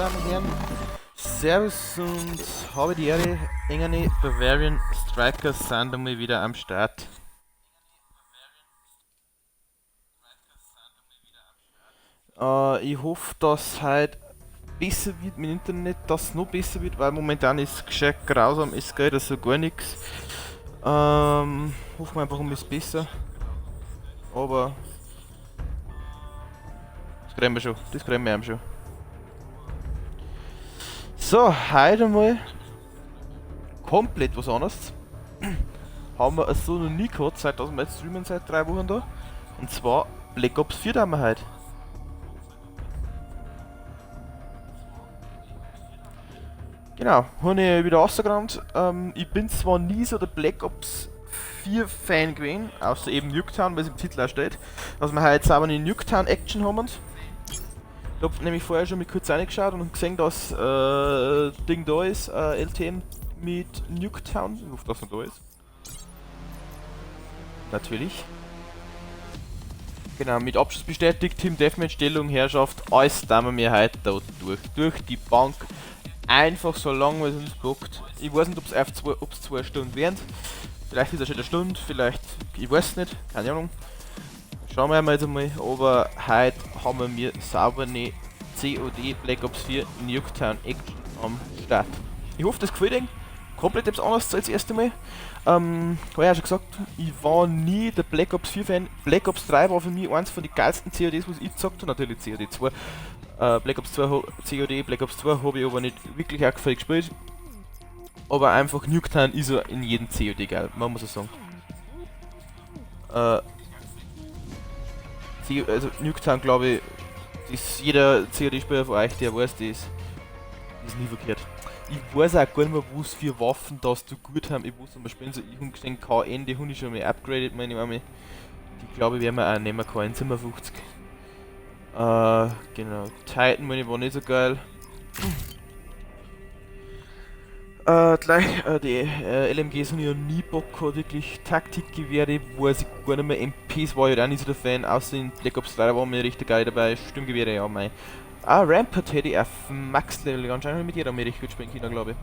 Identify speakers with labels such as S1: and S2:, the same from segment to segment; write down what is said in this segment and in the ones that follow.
S1: Damen und Herren, Servus und habe die Ehre, Engerne Bavarian Strikers sind einmal wieder am Start. Ich hoffe, dass heute besser wird mit dem Internet, dass es noch besser wird, weil momentan ist es gescheit grausam, es geht also gar nichts. Hoffen wir einfach um es besser. Aber das kriegen wir schon, das kriegen wir schon. So, heute mal komplett was anderes. Haben wir es so noch nie gehabt, seit dass wir jetzt streamen, seit 3 Wochen da. Und zwar Black Ops 4 haben wir heute. Genau, habe ich wieder rausgerannt. Ich bin zwar nie so der Black Ops 4 Fan gewesen, außer eben Nuketown, weil es im Titel auch steht, dass wir heute selber eine Nuketown Action haben. Ich hab nämlich vorher schon mal kurz reingeschaut und gesehen, dass Ding da ist, LTM mit Nuketown. Ich hoffe, dass er da ist. Natürlich. Genau, mit Abschluss bestätigt, Team Deathmatch, Stellung, Herrschaft, alles da wir mir heute da durch. Durch die Bank. Einfach so lange, wie es uns bockt. Ich weiß nicht, ob's auf zwei, ob's 2 Stunden wären. Vielleicht ist es schon eine Stunde, vielleicht, ich weiß nicht, keine Ahnung. Schauen wir mal jetzt einmal, aber heute haben wir mir sauber eine COD Black Ops 4 Nuketown Action am Start. Ich hoffe, das gefällt euch. Komplett etwas anderes als das erste Mal. Hab ich ja schon gesagt, ich war nie der Black Ops 4 Fan. Black Ops 3 war für mich eins von den geilsten CODs, was ich gezockt habe. Natürlich COD 2. Black Ops 2, COD, Black Ops 2 habe ich aber nicht wirklich auch gefällig gespielt. Aber einfach Nuketown ist ja in jedem COD geil, man muss es sagen. Also Nuketown, glaube ich, ist jeder COD-Spieler von euch, der weiß, das ist nie verkehrt. Ich weiß auch gar nicht mehr, was für Waffen das du gut haben. Ich wusste zum Beispiel, so, ich hab gesehen, KN, die hab ich schon mal upgraded, meine Arme. Die glaube ich werden wir auch nehmen, KN 57. Genau. Titan meine war nicht so geil. Gleich, die LMGs haben ja nie Bock gehabt, wirklich. Taktikgewehre, weiß ich gar nicht mehr. MPs war ich halt auch nicht so der Fan, außer in Black Ops 3 war mir richtig geil dabei. Sturmgewehre, ja, mei. Ah, Rampart hätte ich auf Max-Level anscheinend mit jeder mehr richtig gut spielen können, glaube ich.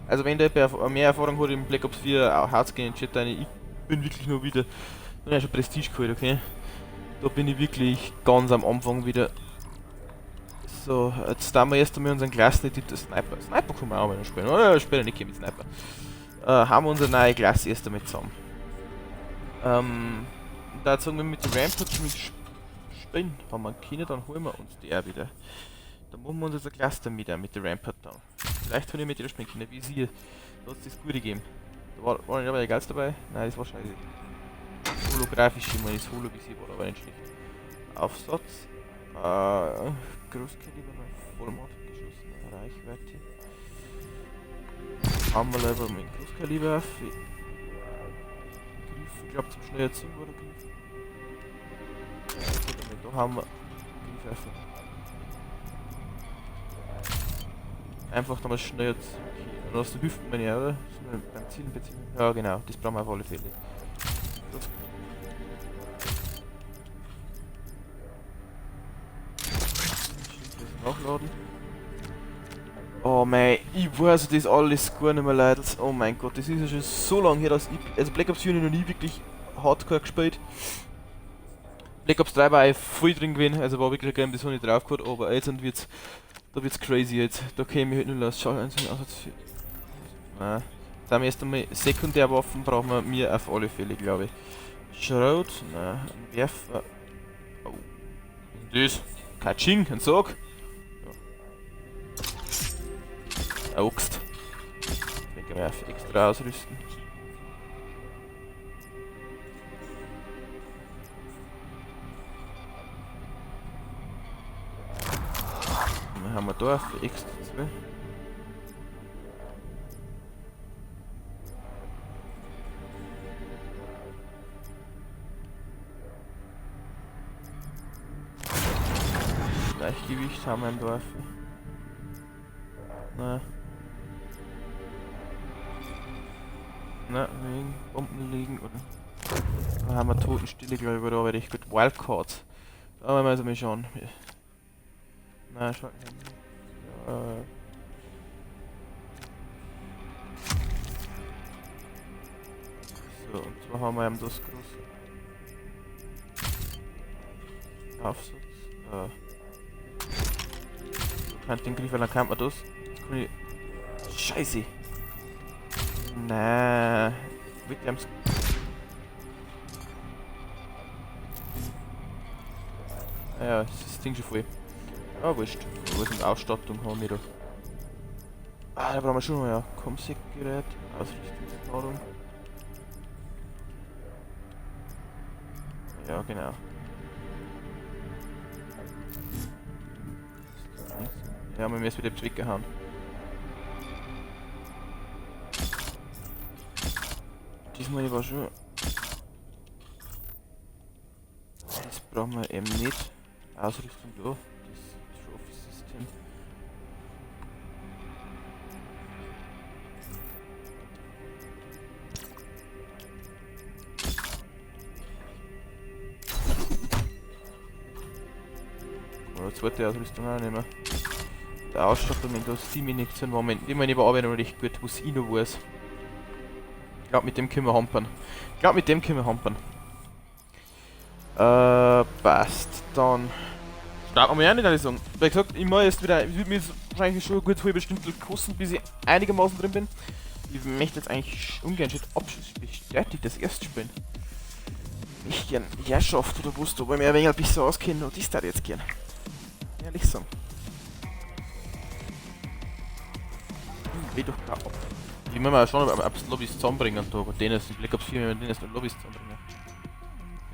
S1: Also wenn der mehr Erfahrung hat im Black Ops 4, auch haut's gegen den Chat rein. Ich bin wirklich nur wieder. Da hab ich schon Prestige geholt, okay? Da bin ich wirklich ganz am Anfang wieder. So, jetzt da wir erst einmal unseren Klassen-Edit Sniper. Sniper können wir auch mal spielen, oder? Ja, spielen nicht mit Sniper. Haben wir unsere neue Klasse erst einmal zusammen. Da sagen wir mit dem Rampage mit Spinnen haben wir keine, dann holen wir uns die auch wieder. Dann machen wir uns jetzt ein Cluster mit, mit der Rampart dann. Vielleicht hole ich mit der spielen können, wie sie. Da hat's das Gute gegeben. Da war nicht aber der Geilste dabei. Nein, das war scheiße. Holographisch immer, das Holo-Visier war aber nicht schlecht. Aufsatz. Großkaliber, Vollmacht geschossen, Reichweite. Haben wir leider mit Großkaliber auf. Griff, ich glaub zum schneller Ziehen war der Griff. Da haben wir Griff einfach. Einfach nochmal schneller ziehen. Und aus der Hüften meine ich, oder? Beim Zielen beziehen. Ja genau, das brauchen wir auf alle Fälle. Das nachladen. Oh mein, ich weiß das alles gar nicht mehr, Leute. Oh mein Gott, das ist ja schon so lange her, dass ich. Also Black Ops 4 habe ich noch nie wirklich hardcore gespielt. Black Ops 3 war ich voll drin gewesen, also war wirklich ein Game, das habe ich drauf gehabt, aber jetzt wird's. Da wird's crazy jetzt. Da käme ich halt nur los. Schau, 1, 2, 4. Nein. Da haben wir erst einmal Sekundärwaffen brauchen wir mir auf alle Fälle, glaube ich. Schrot, nein, ein Werfer. Oh. Das? Katsching, ein Sog. Ja. Axt. Ich denke mal auf extra ausrüsten. Dann haben wir da für extra 2. Gleichgewicht haben wir im Dorf. Na. Na, wegen Bomben liegen oder. Da haben wir Totenstille, glaube ich, aber da war recht gut. Wildcards. Da wollen wir also mal schauen. Na, schauen. Ja, So, und zwar haben wir eben das große Aufsatz. Kann den Griff, dann kann man das. Jetzt kann ich. Scheiße! Nein. Mit dem. Ja, ist das Ding schon voll. Ah, wurscht. Wo ist denn Ausstattung haben wir da? Ah, da brauchen wir schon noch, ja. Comsec-Gerät, Ausrüstungsladung. Ja, genau. Ja, wir müssen wieder Zwicker haben. Diesmal war schon. Das brauchen wir eben nicht. Ausrüstung da. Das Trophy-System. Oder zweite Ausrüstung auch nehmen. Der Ausstattung in das 7 Injektion war die meine ich aber noch recht gut, was ich noch weiß. Ich glaube, mit dem können wir hampern. Ich glaube, mit dem können wir hampern. Passt. Dann starten wir mal nicht, ich sagen. Wie gesagt, ich mache jetzt wieder, ich würde mir jetzt wahrscheinlich schon eine gute halbe Stunde kosten, bis ich einigermaßen drin bin. Ich möchte jetzt eigentlich ungern schon bestätigt das erste spielen. Ich möchte gern Herrschaft oder was da, weil mir ein wenig besser auskennen und das da jetzt gern. Ehrlich sagen. Weh doch da ab. Ich muss mal schauen, ob es Lobbys zusammenbringen da, aber denen ist, ich Black Ops 4, wenn denen noch Lobbys zusammenbringen.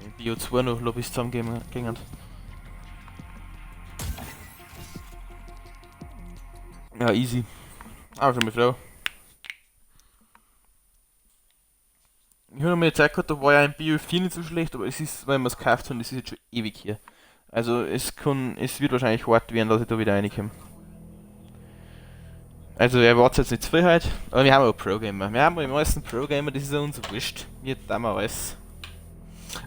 S1: In Bio 2 noch Lobbys zusammengehen. Ja, easy. Aber schon mit Frau. Ich habe noch mal Zeit gehabt, da war ja in Bio 4 nicht so schlecht, aber es ist, weil wir es gekauft haben, das ist jetzt schon ewig hier. Also es wird wahrscheinlich hart werden, dass ich da wieder reinkomme. Also er erwartet jetzt nicht zu viel heute, aber wir haben auch Pro-Gamer. Wir haben die meisten Pro-Gamer, das ist ja uns wurscht. Wir tun alles.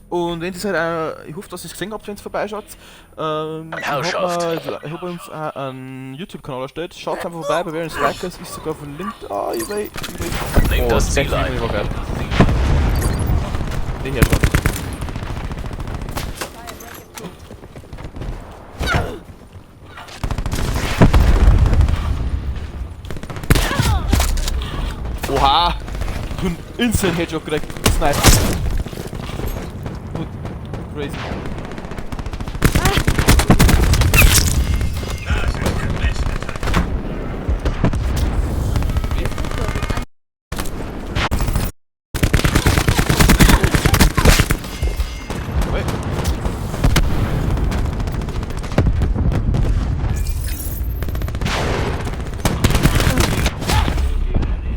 S1: Und wenn ihr halt auch, ich hoffe, dass ihr es gesehen habt, wenn ihr vorbeischaut. Ich habe uns auch einen YouTube-Kanal erstellt. Schaut einfach vorbei, bei Bavarian Strikers ist sogar verlinkt. Ah, ich weiß.
S2: Nehmt das Ziel ein.
S1: War geil. Die Herrschaft. Oha! Ich hab einen Instant Headshot gekriegt. Sniper. Gut. Crazy.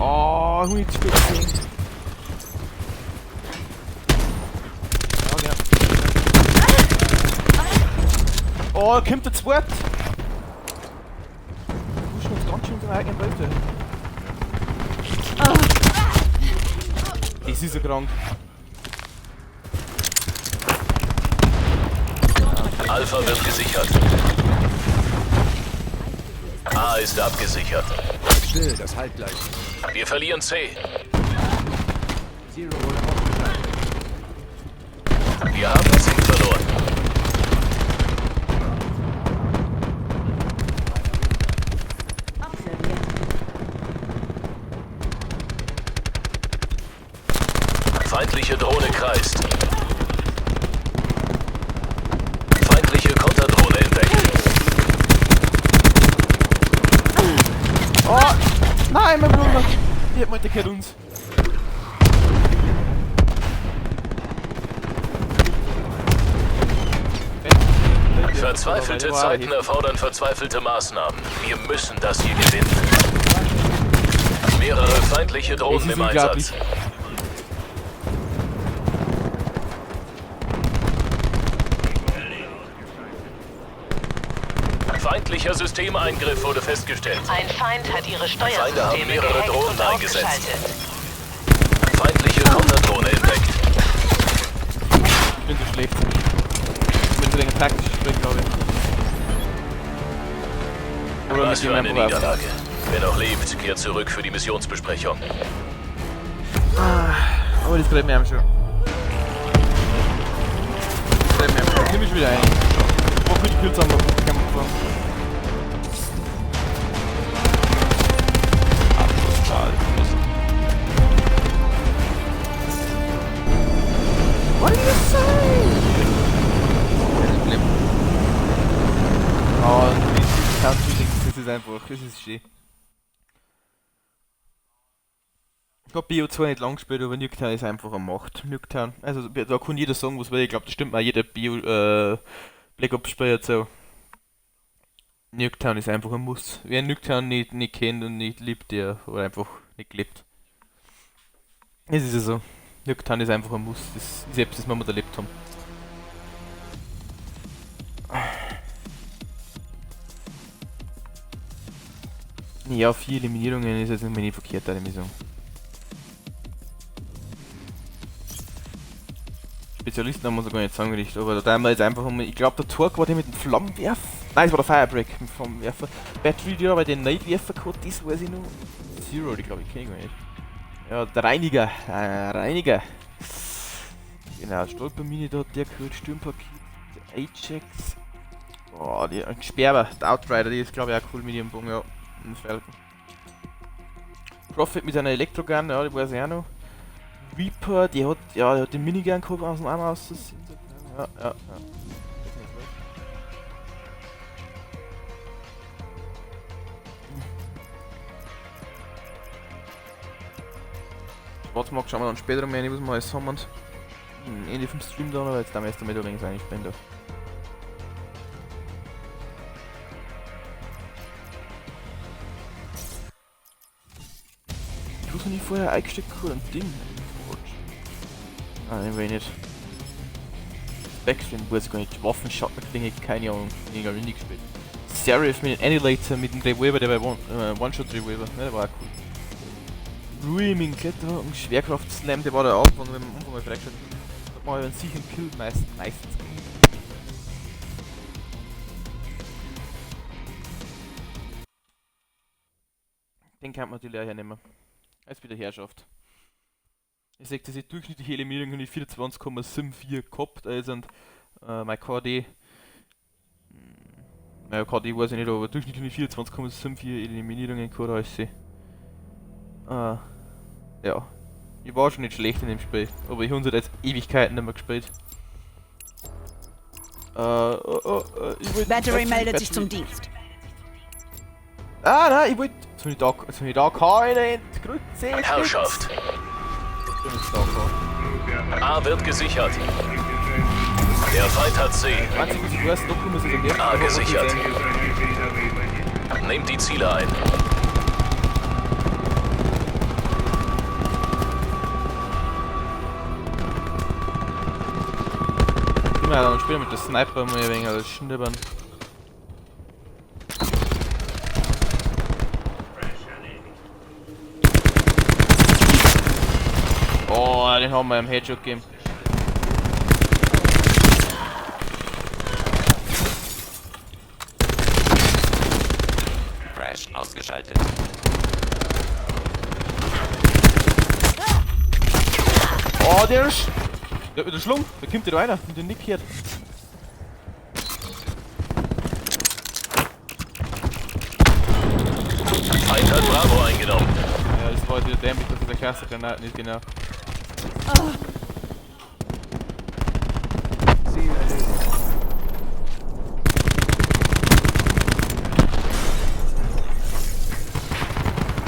S1: Oh, ich zu spät gesehen. Ja, genau. Oh, da kommt der zweite. Wir pushen uns ganz schön in unsere eigenen Beute. Das ist ja krank.
S2: Alpha wird gesichert. A ist abgesichert.
S3: Still, das halt gleich.
S2: Wir verlieren C.
S3: Zero wurde ausgeschaltet.
S2: Wir haben C verloren. Feindliche Drohne kreist. Feindliche Konterdrohne entdeckt.
S1: Oh! Nein, mein Bruder! Die hat mal uns.
S2: Verzweifelte Zeiten erfordern verzweifelte Maßnahmen. Wir müssen das hier gewinnen. Mehrere feindliche Drohnen im Einsatz. Feindlicher Systemeingriff wurde festgestellt.
S4: Ein Feind hat ihre
S2: Feinde haben
S4: Steuersysteme
S2: mehrere
S4: gehackt
S2: Drohnen
S4: und
S2: eingesetzt.
S4: ausgeschaltet.
S2: Feindliche Konterdrohne entdeckt.
S1: Ich bin so schlecht. Ich bin so ein taktisches Spiel, glaube ich. Oder
S2: Was
S1: wir
S2: für
S1: gehen
S2: eine
S1: einfach auf.
S2: Niederlage. Wer noch lebt, kehrt zurück für die Missionsbesprechung.
S1: Aber das dreht mir am schon. Das dreht mir am schon. Nimm ich wieder ein. Wo die Kills haben wir gefahren.
S4: Abschusszahl plus
S1: What did you say? Oh, dieses Country Dings, das ist einfach, das ist schön. Ich hab BO2 nicht lang gespielt, aber Nuketown ist einfach eine Macht. Nuketown, also da kann jeder sagen, was will. Ich glaube, das stimmt mal jeder Bio, Black Ops Spieler so. Nuketown ist einfach ein Muss. Wer Nuketown nicht kennt und nicht liebt, der hat einfach nicht gelebt. Es ist ja so. Nuketown ist einfach ein Muss. Das ist etwas, das wir mal erlebt haben. Ja, 4 Eliminierungen ist jetzt nicht mehr nicht verkehrt, würde ich sagen. Spezialisten haben wir sogar nicht zusammengerichtet, aber da haben wir jetzt einfach um. Ich glaube, der Torque war der mit dem Flammenwerfer. Nein, es war der Firebreak mit dem Flammenwerfer. Battery, die aber den Nightwerfer gehabt, das weiß ich noch. Zero, die glaube ich, kenne ich gar nicht. Ja, der Reiniger. Reiniger. Genau, Stolpermine da hat der gehört, Sturmpaket, der Ajax. Oh, die ein Sperber, der Outrider, die ist glaube ich auch cool mit ihrem Bogen, ja. Ein Falcon. Prophet mit seiner Elektrogun, ja, die weiß ich auch noch. Reaper, die hat, ja, der hat den Minigun gehabt aus dem Arm aus. Ja, ja, ja. Schwarzmarkt schauen wir dann später mal rein, was wir alles haben. Und Ende vom Stream dann, aber jetzt da erst einmal da links einspielen da. Ich wusste nicht vorher eingesteckt gehabt, ein Ding. Ah, den will ich nicht. Backstream weiß ich gar nicht. Waffenschattenklinge, keine Ahnung. Den hab ich nie gespielt. Seraph mit dem Annihilator, mit dem Revolver, der war One-Shot-Revolver. Ne, der war auch cool. Rui mit dem Kletterhaken, Schwerkraft Slam, der war da auch, wenn man am Anfang mal freigeschaltet hat. Da hat man einen sicheren Kill meistens. Den kann man natürlich auch hernehmen. Als wieder Herrschaft. Ich sehe, dass ich durchschnittliche Eliminierung habe ich 24,74 gehabt, also und, mein KD. Naja, KD weiß ich nicht, aber durchschnittlich 24,74 Eliminierungen gehabt, als sie. Ja. Ich war schon nicht schlecht in dem Spiel, aber ich habe es jetzt Ewigkeiten nicht mehr gespielt. Ich wollt
S5: Battery meldet sich zum Dienst.
S1: Ah, nein, ich wollte. Jetzt hab ich da keine Grütze.
S2: Herrschaft. A wird gesichert. Der Feind hat C. A gesichert. Nehmt die Ziele ein.
S1: Immer dann spielen mit der Sniper mal ein wenig alles schnibbern. Oh, den haben wir im Headshot gegeben.
S4: Crash ausgeschaltet.
S1: Oh, der ist. Der hat mit der Schlung. Da kommt der da einer mit dem Nick gehört.
S2: Feind hat Bravo eingenommen.
S1: Ja, das war jetzt wieder dämlich, dass der Cluster-Granat nicht genau.
S3: Ziel erledigt.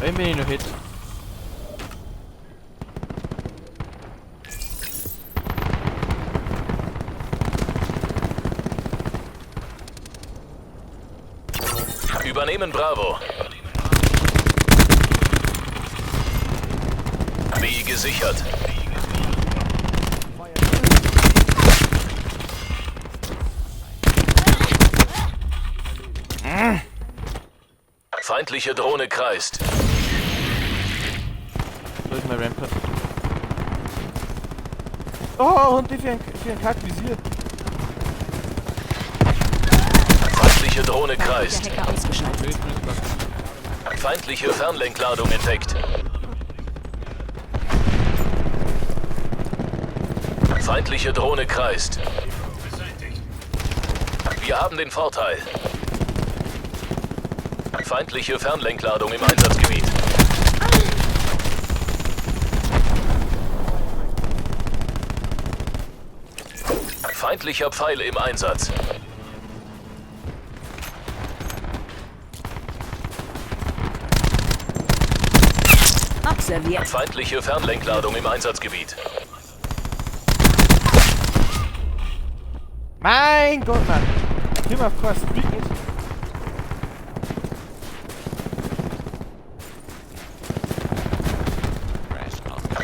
S1: Wenn bin ich noch hit.
S2: Übernehmen Bravo. B gesichert. Feindliche Drohne kreist.
S1: Da ist mein Rampart. Oh, und die für ein Kack-Visier.
S2: Feindliche Drohne kreist.
S5: Feindlicher Hacker ausgeschaltet.
S2: Feindliche Fernlenkladung entdeckt. Feindliche Drohne kreist. Wir haben den Vorteil. Feindliche Fernlenkladung im Einsatzgebiet. Feindlicher Pfeil im Einsatz.
S5: Observiert.
S2: Feindliche Fernlenkladung im Einsatzgebiet.
S1: Mein Gott, Mann! Immer auf keinen Streak nicht.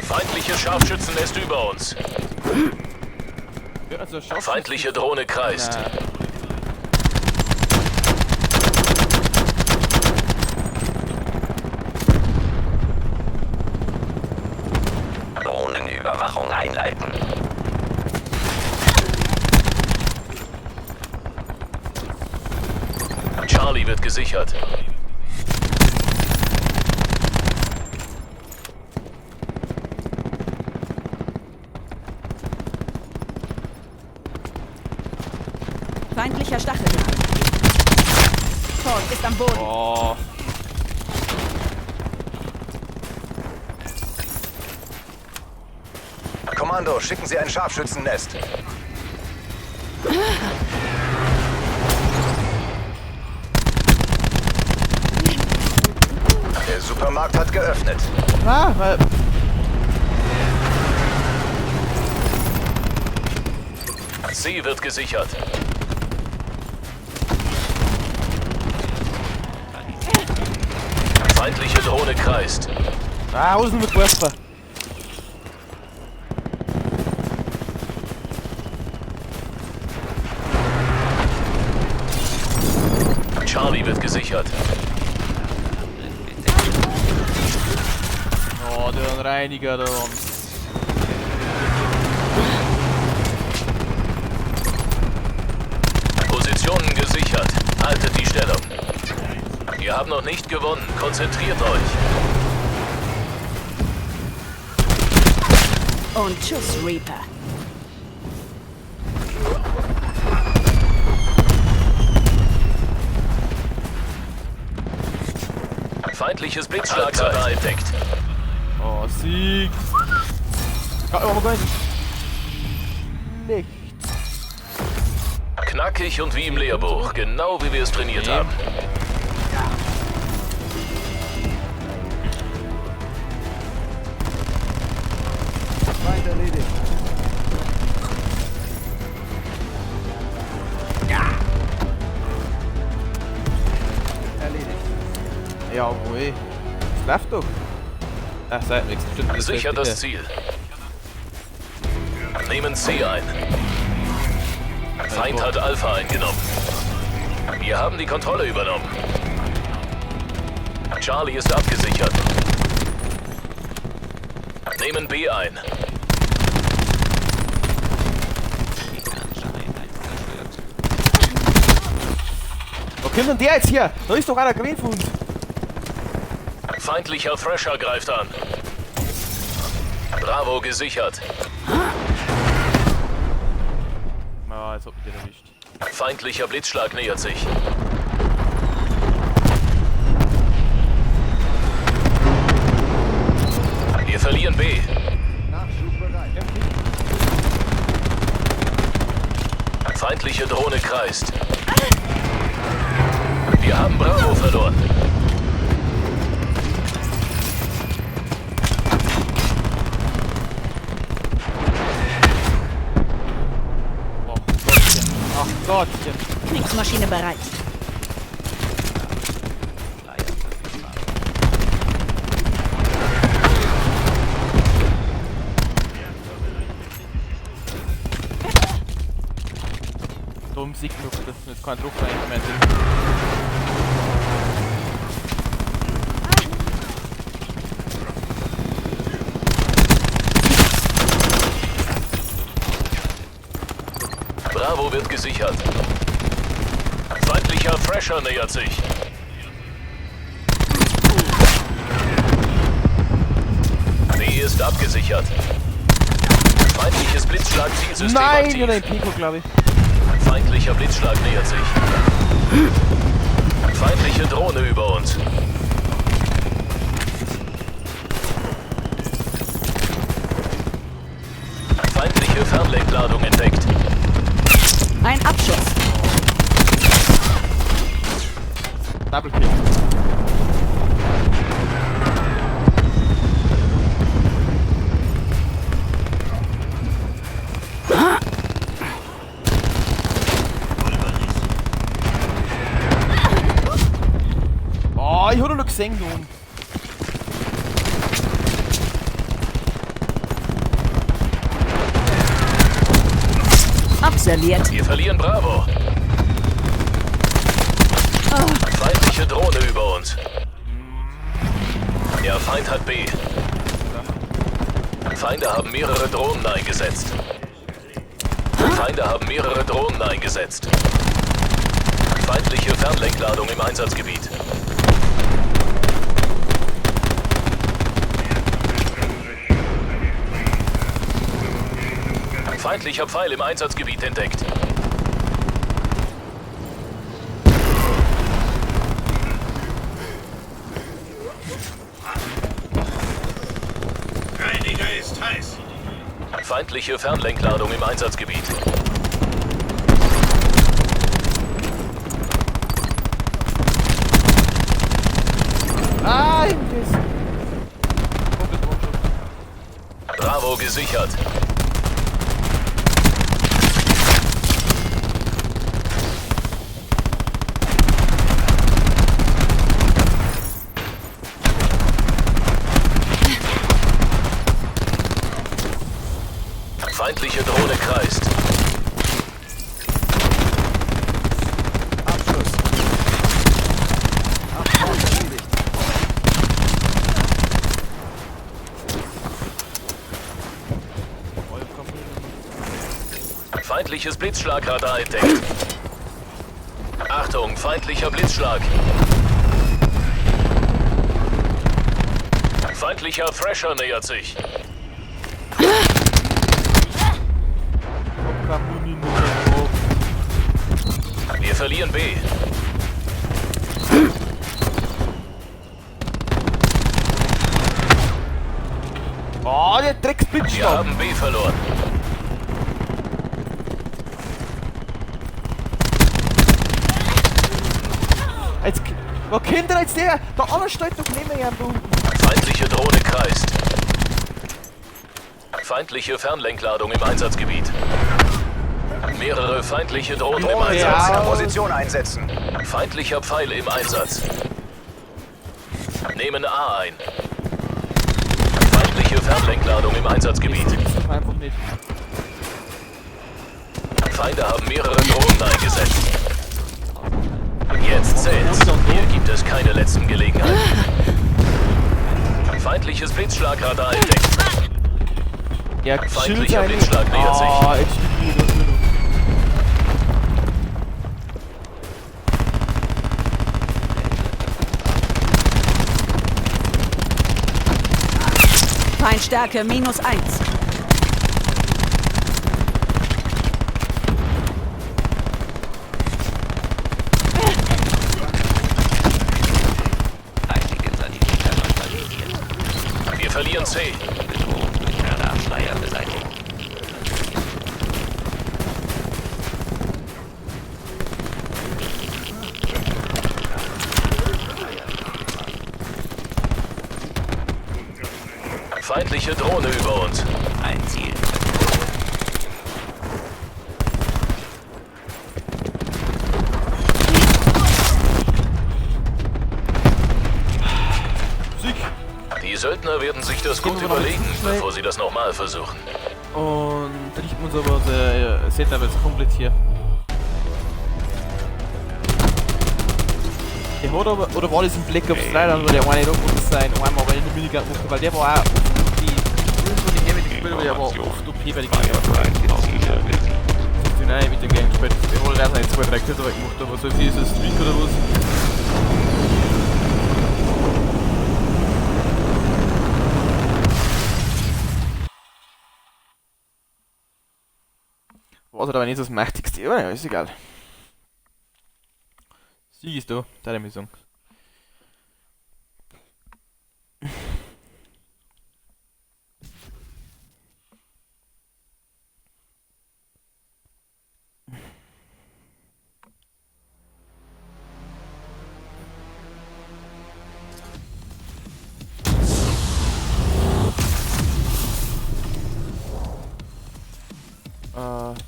S2: Feindliches Scharfschützennest über uns.
S1: Ja, also Scharfschützen-
S2: Feindliche Drohne kreist.
S1: Nein.
S4: Drohnenüberwachung einleiten.
S2: Charlie wird gesichert.
S5: Feindlicher Stacheldraht. Ford ist am Boden.
S1: Oh.
S6: Kommando, schicken Sie ein Scharfschützennest. Der Supermarkt hat geöffnet.
S1: Ah, weil.
S2: C wird gesichert. Feindliche Drohne kreist.
S1: Ah, alles nur geworfen.
S2: Charlie wird gesichert.
S1: Oh, der Reiniger da.
S2: Positionen gesichert. Haltet die Stellung. Wir haben noch nicht gewonnen. Konzentriert euch.
S5: Und tschüss, Reaper.
S2: Feindliches Blitzschlagradar entdeckt.
S1: Oh, Sieg. Ja, aber gar nicht. Schlecht.
S2: Knackig und wie im Lehrbuch. Genau wie wir es trainiert
S1: Nee.
S2: haben.
S3: Feind erledigt. Erledigt.
S1: Jawohl. Das läuft doch. Ach, Seitenwechsel. Stimmt, das
S2: Sicher
S1: läuft
S2: das Ziel. Nehmen C ein. Feind hat Alpha eingenommen. Wir haben die Kontrolle übernommen. Charlie ist abgesichert. Nehmen B ein.
S4: Mechanische Einheit zerstört.
S1: Wo kommt denn der jetzt her? Da ist doch einer gewesen von uns.
S2: Feindlicher Thresher greift an. Bravo gesichert.
S1: Ah, jetzt hat mich den erwischt.
S2: Feindlicher Blitzschlag nähert sich. Wir verlieren B.
S3: Nachschub bereit.
S2: Feindliche Drohne kreist. Wir haben Bravo verloren.
S1: Oh Gottchen. Ach Gottchen.
S5: Kriegsmaschine bereit.
S4: Flyer verfügbar.
S1: Dumm Sieg noch, dass jetzt kein Druck reingemeint ist.
S2: Bravo wird gesichert. Feindlicher Thresher nähert sich. B ist abgesichert. Feindliches Blitzschlag-Zielsystem
S1: Nein,
S2: aktiv.
S1: ich hab einen Pico, glaube ich.
S2: Feindlicher Blitzschlag nähert sich. Feindliche Drohne über uns. Feindliche Fernlenkladung entdeckt.
S5: Ein Abschuss.
S1: Double Kill. Oh, ich hab noch gesehen, du.
S5: Observiert.
S2: Wir verlieren Bravo. Feindliche Drohne über uns. Der Feind hat B. Feinde haben mehrere Drohnen eingesetzt. Feinde haben mehrere Drohnen eingesetzt. Feindliche Fernlenkladung im Einsatzgebiet. Feindlicher Pfeil im Einsatzgebiet entdeckt.
S7: Reiniger ist heiß.
S2: Feindliche Fernlenkladung im Einsatzgebiet.
S1: Ah, ich bin fest. Komplett One-Shot.
S2: Bravo gesichert. Feindliche Drohne kreist.
S3: Abschuss. Abschuss erledigt.
S2: Feindliches Blitzschlagradar entdeckt. Achtung, feindlicher Blitzschlag. Feindlicher Thresher nähert sich. Wir verlieren B.
S1: Oh, der Drecksblitzschlag.
S2: Wir haben B verloren.
S1: Jetzt, wo kommt denn jetzt der? Der andere steht doch neben mir da unten.
S2: Feindliche Drohne kreist. Feindliche Fernlenkladung im Einsatzgebiet. Mehrere feindliche Drohnen im Einsatz.
S6: Eine Position einsetzen.
S2: Feindlicher Pfeil im Einsatz. Nehmen A ein. Feindliche Fernlenkladung im Einsatzgebiet.
S1: Das gibt's doch einfach nicht.
S2: Feinde haben mehrere Drohnen eingesetzt. Jetzt zählt's. Hier gibt es keine letzten Gelegenheiten. Feindliches Blitzschlagradar entdeckt.
S1: Ja,
S2: Feindlicher Blitzschlag nähert sich.
S1: Ah, jetzt steht wieder das nur noch.
S5: Feindstärke -1.
S4: Feindliche Sanitäter neutralisiert.
S2: Wir verlieren C.
S4: Bedrohung durch Radarschleier beseitigt.
S2: Feindliche Drohne über uns.
S4: Ein Ziel.
S1: Sieg.
S2: Die Söldner werden sich das
S1: Gehen
S2: gut
S1: wir noch
S2: überlegen,
S1: schnell.
S2: bevor sie das nochmal versuchen.
S1: Und richten wir uns aber unser Setup jetzt komplett hier. Der hat aber, oder war das im Black Ops 3 dann, wo der eine da muss sein, einmal aber in der Minigun gemacht, weil der war auch oft die, irgendwo die Heavy gespielt, aber der war oft OP bei den Gegnern.
S4: Feindliche Ziele besiegt.
S1: Das ist Bin auch nicht mit dem Gang gespielt. Ich habe weiß nicht, 2, 3 Kills aber gemacht, aber so viel ist ein Streak oder was. War halt aber nicht das Mächtigste, aber ja, ist egal. Sieg ist da, da ich sagen.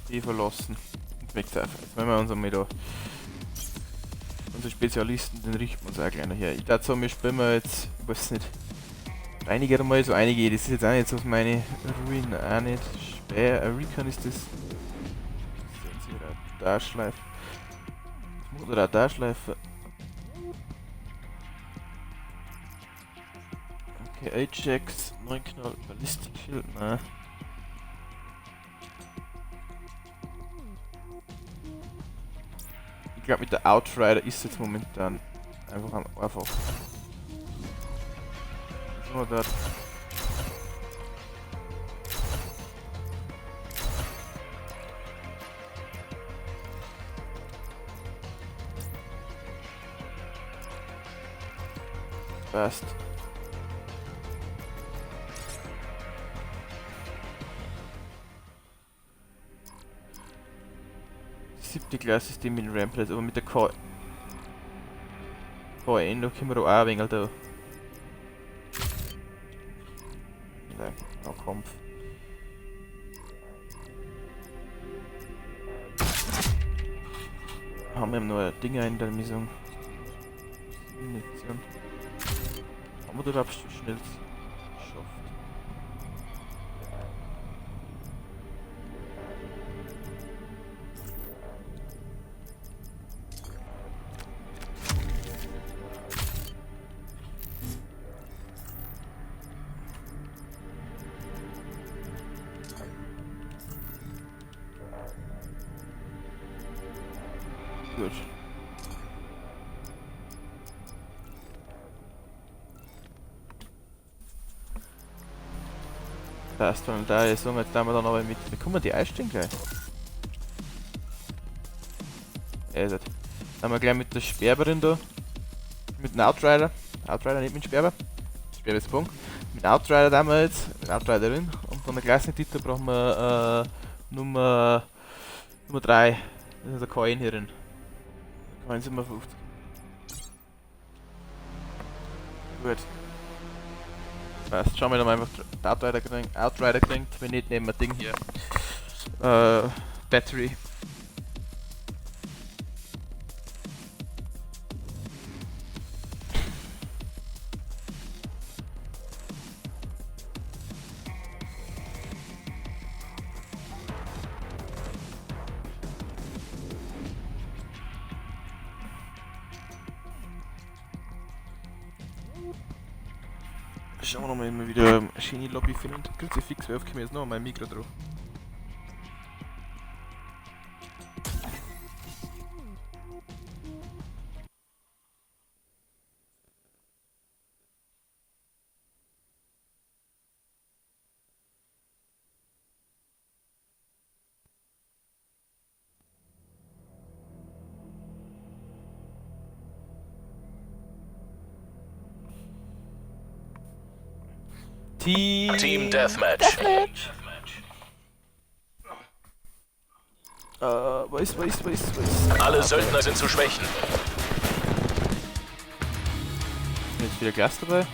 S1: Die verlassen. Und weg da. Jetzt wollen wir uns einmal da. Unsere Spezialisten, den richten wir uns auch gleich noch her. Ich dachte so, wir spielen wir jetzt, ich weiß nicht, einige mal so einige, das ist jetzt auch nicht so auf meine Ruin, auch nicht. Speer, Recon ist das. Radarschleife. Das muss Radarschleife. Okay, Ajax, 9 Knall, Ballistic Shield, nein. Ich glaube, mit der Outrider ist jetzt momentan einfach am einfachsten. Was haben wir dort? Passt. Siebte Klasse ist die mit Ramplets, aber mit der KN, da können wir doch auch ein wenig da. Ja, Kampf. Haben wir noch Dinge in der Mission? Munition. Haben wir da überhaupt schnell geschafft? Gut. Passt, und da ist so, jetzt da wir dann aber mit. Wie kommen wir die einstellen gleich? Ja, ist halt. Dann haben wir gleich mit der Sperberin da. Mit dem Outrider. Outrider, nicht mit dem Sperber. Sperber ist Punkt. Mit dem Outrider da haben wir jetzt. Mit der Outriderin. Und von der Klassentitel brauchen wir Nummer 3. Das ist der KN hier drin. KN 57. Gut. Passt, schauen wir dann einfach die Outrider kriegen. Outrider kriegt, wenn nicht, nehmen wir Ding hier. Battery. Schauen wir nochmal immer wieder eine schöne Lobby finden. Kruzifix, wer aufkommt jetzt noch mein Mikro drauf.
S2: Team Deathmatch.
S1: Was ist?
S2: Alle Söldner sind zu schwächen.
S1: Ist jetzt wieder Glas dabei?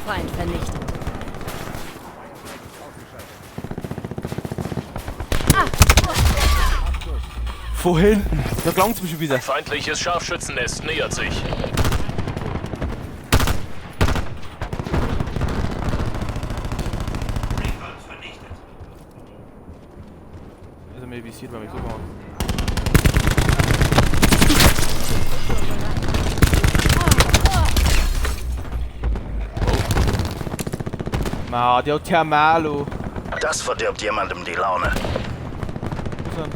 S5: Feind vernichtet.
S1: Von hinten! Da klang's mir schon wieder.
S2: Feindliches Scharfschützennest nähert sich.
S1: Also mir visiert, weil mich so machen. Ma, der hat Thermalo.
S6: Das verdirbt jemandem die Laune.
S1: Wo sind?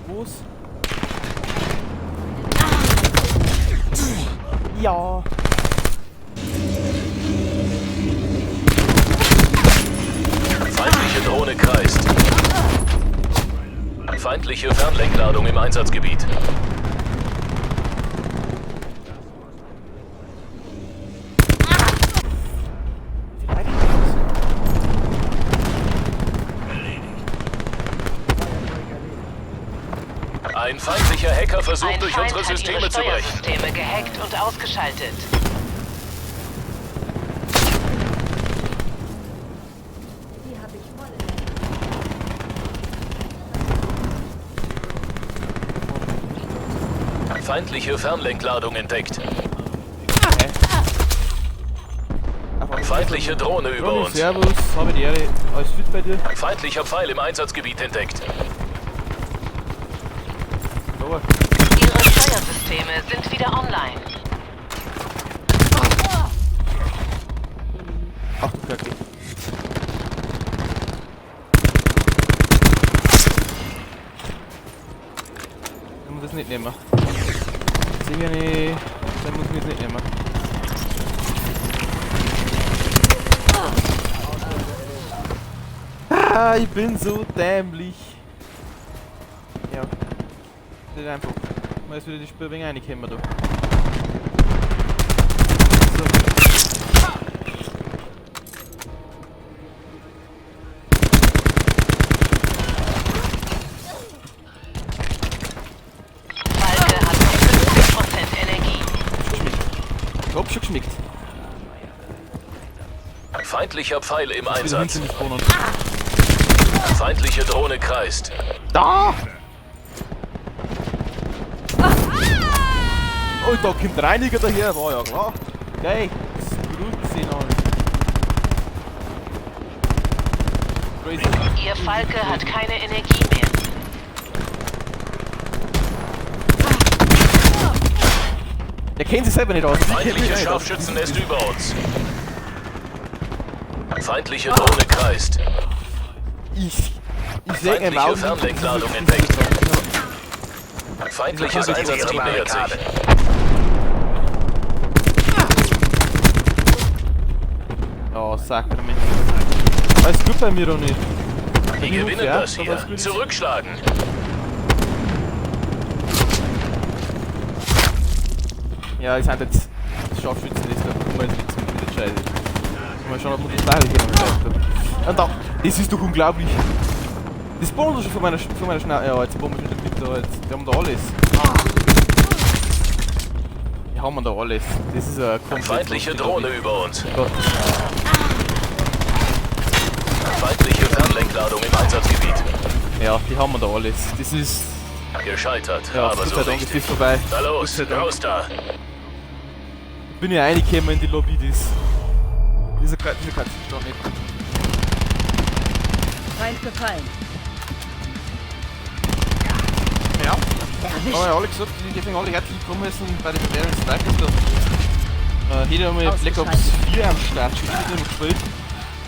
S1: Wo's? Ja.
S2: Feindliche Drohne kreist. Feindliche Fernlenkladung im Einsatzgebiet.
S1: Vielleicht ist das.
S2: Ein feindlicher Hacker versucht,
S7: Ein
S2: durch
S7: Feind
S2: unsere
S7: hat ihre
S2: Systeme zu brechen.
S7: Steuersysteme gehackt und ausgeschaltet.
S5: Die habe ich voll.
S2: Feindliche Fernlenkladung entdeckt.
S1: Hä? Ach, warte.
S2: Feindliche Drohne über
S1: Ronny,
S2: uns.
S1: Servus, habe die Ehre. Alles fit bei dir?
S2: Feindlicher Pfeil im Einsatzgebiet entdeckt.
S1: Sauber.
S7: Ihre Steuersysteme sind wieder online.
S1: Ach du Kacke. Ich muss das nicht nehmen. Sicher nicht. Das muss ich jetzt nicht nehmen. Ah, ich bin so dämlich. Ja. Das ist einfach. Mal ist wieder die Spur wegen reingekommen da. So.
S7: Falke hat noch 50% Energie.
S1: Geschmeckt. Ich hab schon geschmeckt.
S2: Feindlicher Pfeil im
S1: Wieder
S2: Einsatz.
S1: hinter mich spawnen.
S2: Feindliche Drohne kreist.
S1: Da! Und da kommt der Reiniger daher, war ja klar. Geil, an. Crazy.
S7: Ihr Falke hat keine Energie mehr.
S1: Der kennt sich selber nicht aus.
S2: Feindliches Scharfschützennest über uns. Feindliche Drohne kreist.
S1: Ich sehe im
S2: Feindliche
S1: Auge.
S2: Fernlenkladung entdeckt. Feindliches Einsatzteam nähert sich.
S1: Oh, Sakrament. Alles gut bei mir, Ronny.
S2: Die gewinnen
S1: Ja,
S2: das
S1: aber
S2: hier.
S1: gut.
S2: Zurückschlagen.
S1: Ja, ich sind jetzt Scharfschützen, das da mal mit der Scheiße. Mal schauen, ob man das Teil hier noch geschafft hat. Und da, das ist doch unglaublich. Das spawnt schon von meiner Schnauze. Ja, jetzt spawnen wir schon mit da. Jetzt, die haben da alles. Die haben da alles. Das ist ein komplett
S2: Feindliche Drohne über uns.
S1: Gott.
S2: Feindliche Fernlenkladung im Einsatzgebiet.
S1: Ja, die haben da alles. Das ist.
S2: Gescheitert,
S1: Ja,
S2: aber
S1: Gott
S2: so
S1: sei Dank ist
S2: richtig.
S1: das vorbei.
S2: Na los,
S1: Gott sei Dank.
S2: raus da.
S1: Bin ja reingekommen in die Lobby, das. Dieser Katzenstand nicht.
S5: Feind gefallen.
S1: Ja.
S5: Erwischt.
S1: Aber ja, alle gesagt, die deswegen alle herzlich willkommen sind bei den Bavarian Strikers da. Hier haben wir Black Ops 4 am Start, schon wieder noch gespielt.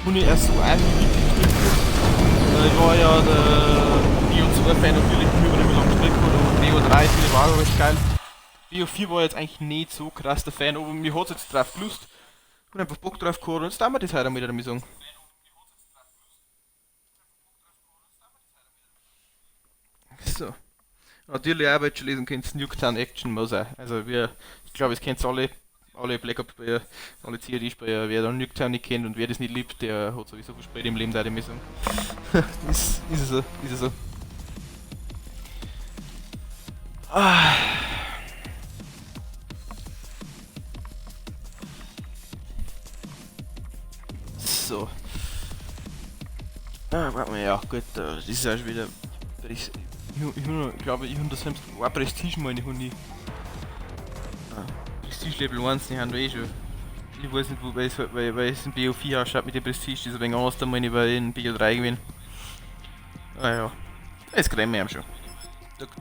S1: Und ich erst so einmal wirklich gespielt. Ich war ja der BO2-Fan natürlich, ich habe nicht mehr lange gespielt, aber BO3 finde ich war auch recht geil. BO4 war jetzt eigentlich nicht so krass der Fan, aber mir hat es jetzt drauf gelust. Und einfach Bock drauf gehabt und jetzt tun wir das heute einmal wieder, sagen. So. Natürlich auch, weil ihr schon lesen könnt, Nuketown Action muss auch. Also wir, ich glaube, es kennt alle, alle Black Ops Spieler, alle COD Spieler, wer da Nuketown nicht kennt und wer das nicht liebt, der hat sowieso verspielt im Leben, da ich sagen. Ist es so, ist es so. Ah. So. Ah, warte mal, ja, gut, das ist auch schon wieder. Ich glaube, ich habe das selbst ein Prestige meine ich nie. Ah, Prestige Level 1, die haben wir eh schon. Ich weiß nicht, wobei es, weil es in BO4 ausschaut mit dem Prestige, das ist ein wenig anders, da meine ich bei in BO3 gewesen. Ah ja, das kriegen wir schon.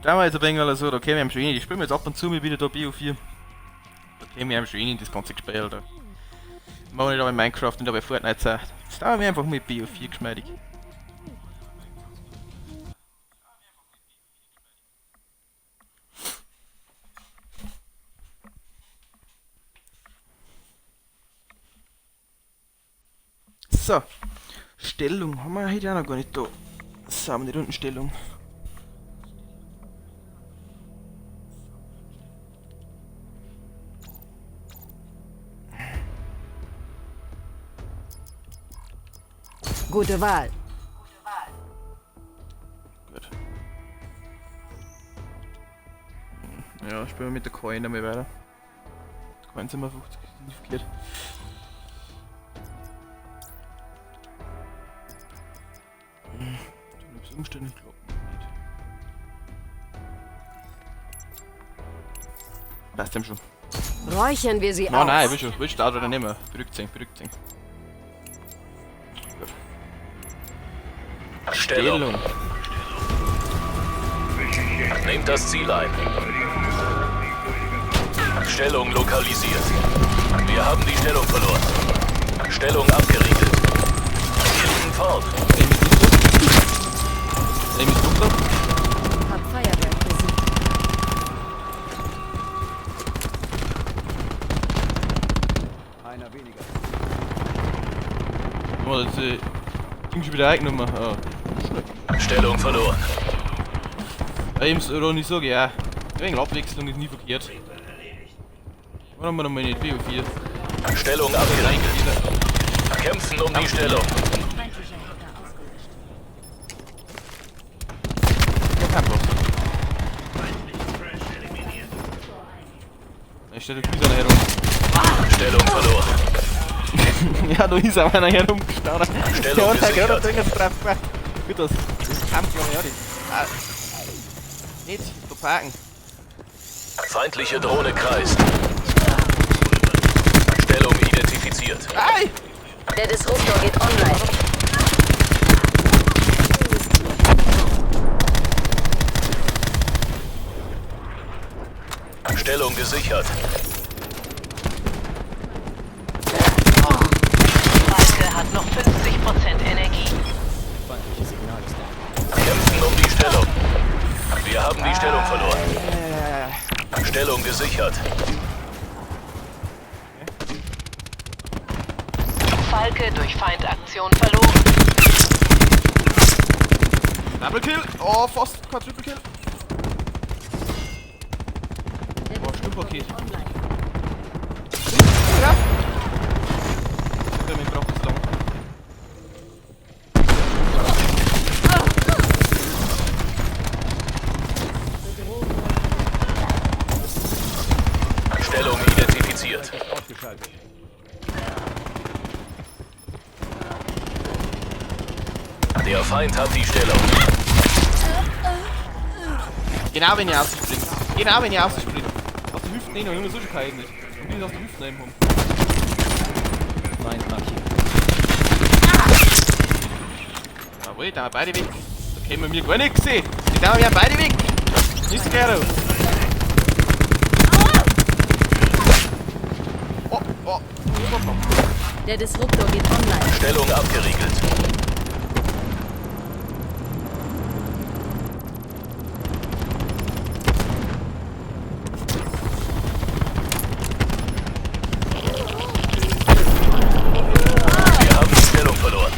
S1: Da wir jetzt ein wenig oder so, da kennen wir schon eh. Ich spiele jetzt ab und zu mal wieder da BO4. Da Käme ich schon in das ganze Gespiel da. Machen nicht aber Minecraft und aber Fortnite auch. Das dauert mir einfach mit BO4 geschmeidig. So, Stellung haben wir heute auch noch gar nicht da. So, haben wir die Rundenstellung.
S5: Gute Wahl.
S1: Gut. Ja, spielen wir mit der Coin einmal weiter. Die Coin sind wir 50, ist nicht verkehrt. Du umstellen, ich glaube nicht. Passt ihm schon.
S5: Räuchern wir sie
S1: Nein,
S5: aus.
S1: nein, ich will schon. Will Start oder nicht mehr. Berücksichtigen, berücksichtigen. Gut.
S2: Stellung. Nehmt das Ziel ein. Stellung lokalisiert. Wir haben die Stellung verloren. Stellung abgeriegelt. Wir liegen vorn.
S1: Aim ist runter.
S5: Hab Feuerwerk besiegt.
S3: Einer weniger.
S1: Oh, das ist Ding schon wieder eingenommen. Oh.
S2: Stellung verloren.
S1: Eben, Ronny, sag ich auch. Ein wenig Abwechslung ist nie verkehrt. Warum wir nochmal nicht BO4?
S2: Stellung abgeriegelt. Kämpfen um die Stellung.
S1: Ja, kein Problem. Da steht der einer herum.
S2: Stellung verloren.
S1: Ja, da ist auch einer herumgestanden.
S2: Stellung
S1: Der hat gerade
S2: gesichert.
S1: dringend drauf gemacht. Gut, das kam glaube ich auch nicht. Ah. Nicht, da parken.
S2: Feindliche Drohne kreist. Stellung identifiziert.
S1: Ei!
S5: Der Disruptor geht online.
S2: Stellung gesichert.
S7: Falke hat noch 50% Energie.
S2: Kämpfen um die Stellung. Wir haben die Stellung verloren. Stellung gesichert.
S7: Falke durch Feindaktion verloren.
S1: Double Kill! Oh, fast kein Triple Kill. Oh, Sturmpaket. Ja! Ich brauche zu lange.
S2: Stellung identifiziert.
S3: Ausgeschaltet.
S2: Der Feind hat die Stellung.
S1: Genau wenn ich rausspringe. Genau wenn ich rausspringe. Aus der Hüfte nicht, noch, so schon keinen nicht. Und die aus der Hüfte nehmen haben.
S4: Feind markiert.
S1: Jawohl, da haben wir beide weg. Da können wir mir gar nichts sehen. Die da haben wir beide weg. Nicht gerne. Oh, oh.
S5: Der Disruptor geht online.
S2: Stellung abgeriegelt. Wir haben die Stellung verloren.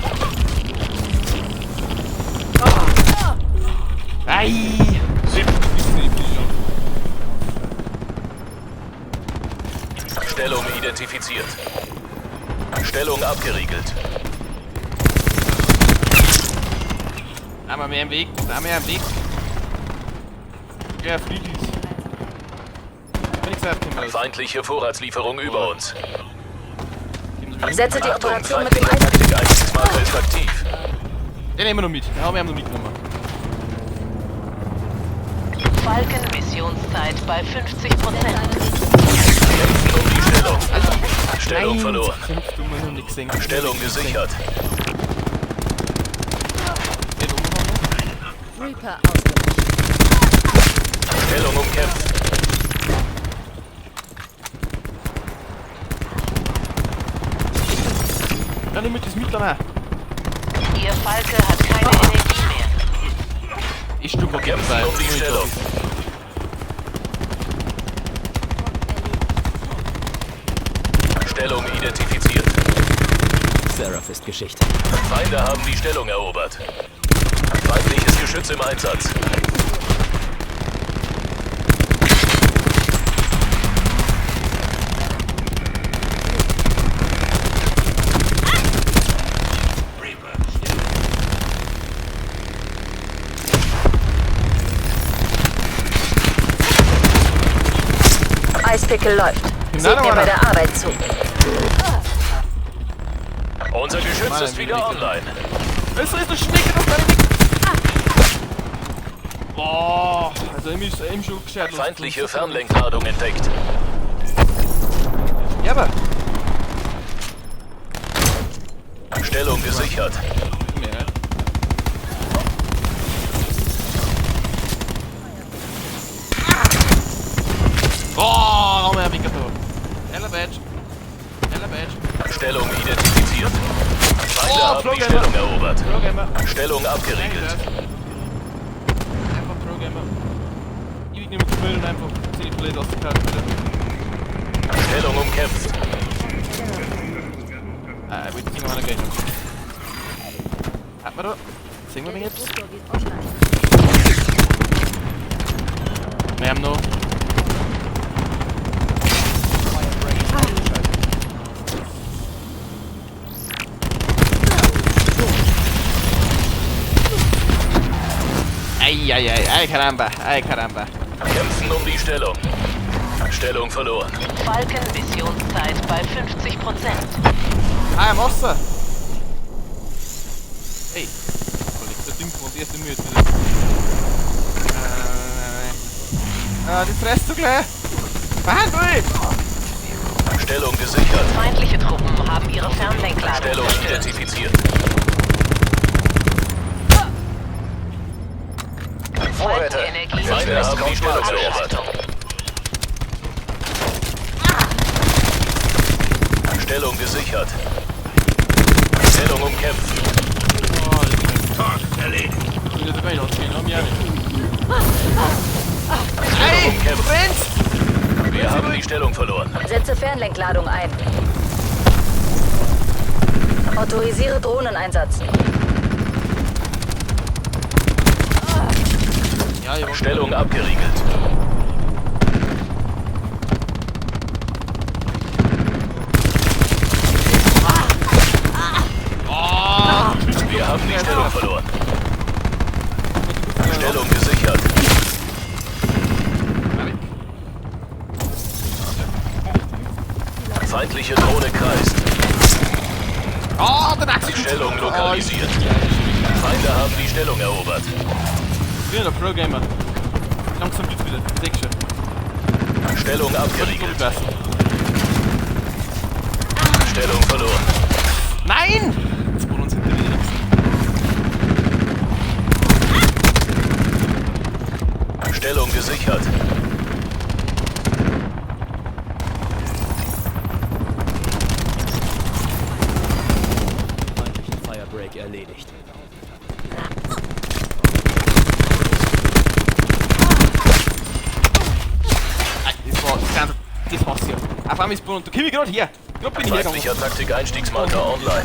S1: Ei! Sieb,
S2: Stellung identifiziert. Stellung abgeriegelt.
S1: Da haben wir mehr im Weg, da haben wir im Weg. Ja, Friedis. Bin ich gesagt, können wir
S2: Feindliche Vorratslieferung über uns.
S5: Setze die
S2: Achtung,
S5: Operation mit dem
S2: feindlicher
S5: Eis.
S2: Taktik-Einstiegsmarker ist aktiv.
S1: Den nehmen wir noch mit. Den haben wir noch mitgenommen.
S7: Falken Missionszeit bei 50%.
S2: Kämpfen um die Stellung. Stellung verloren. Stellung gesichert.
S5: Reaper ausgelöscht.
S2: Stellung umkämpft.
S1: Dann nehme ich das mit dann auch.
S7: Ihr Falke hat keine Energie mehr.
S1: Ich stumm mal
S2: Kämpfen um die Stellung. Stellung identifiziert.
S8: Seraph ist Geschichte.
S2: Feinde haben die Stellung erobert. Feindliches Geschütz im Einsatz.
S5: Eispickel läuft. Seht mir bei der Arbeit zu.
S2: Unser Geschütz ist wieder online.
S1: Es ist eine Schnecke, das kann ich nicht. Boah, also ihm ist eben schon gescheit.
S2: Feindliche Fernlenkladung entdeckt.
S1: Ja, aber.
S2: Stellung gesichert.
S1: Mehr. Oh, noch mehr Winkel da. Ella Badge. Ella Badge.
S2: Stellung identifiziert. Feinde
S1: Oh,
S2: haben die
S1: Pro-Gamer.
S2: Stellung erobert.
S1: Pro-Gamer.
S2: Stellung abgeriegelt.
S1: Einfach Pro-Gamer. Ich will nicht mehr gespielt und einfach ziemlich blöd ausgekauft wieder.
S2: Stellung umkämpft.
S1: Ah, ich wollte immer gehen. Hat man da? Sehen wir mich jetzt? Wir haben noch. Ei, ei, ei, ei, caramba, ei, caramba.
S2: Kämpfen um die Stellung. Stellung verloren.
S7: Falken Missionszeit bei 50%.
S1: Ah, im Wasser! Ey, das Ding kommt erst immer jetzt wieder. Ah, die fresst du gleich! Fahren durch!
S2: Stellung gesichert.
S7: Feindliche Truppen haben ihre Fernlenkladung
S2: Stellung
S7: zerstört.
S2: identifiziert.
S6: Vorräte.
S7: Falkenenergie
S2: Feinde haben die Stellung erobert.
S7: Abschaltung.
S2: Stellung gesichert. Stellung umkämpft.
S1: Oh, das ist erledigt. Ich will das gar nicht ausgehen, hab mich auch nicht. Ey, du brennst!
S2: Wir haben die Stellung verloren.
S5: Setze Fernlenkladung ein. Autorisiere Drohneneinsatz.
S1: Ja, ich
S2: Stellung abgeriegelt. Wir haben die Stellung verloren. Stellung gesichert. Feindliche Drohne kreist.
S1: Oh, der Taxi!
S2: Stellung lokalisiert. Feinde haben die Stellung erobert.
S1: Ich bin der Pro-Gamer. Langsam geht's wieder. Seh schon.
S2: Stellung abgeriegelt. Stellung verloren.
S1: Nein! Jetzt bauen uns hinter die nichts.
S2: Stellung gesichert.
S8: Feindlichen Firebreak erledigt.
S1: Das war das ganze. Das war's ja. Auf einmal ist und da komm ich gerade her. Gerade bin ich hergegangen.
S2: Feindlicher Taktik-Einstiegsmarker online.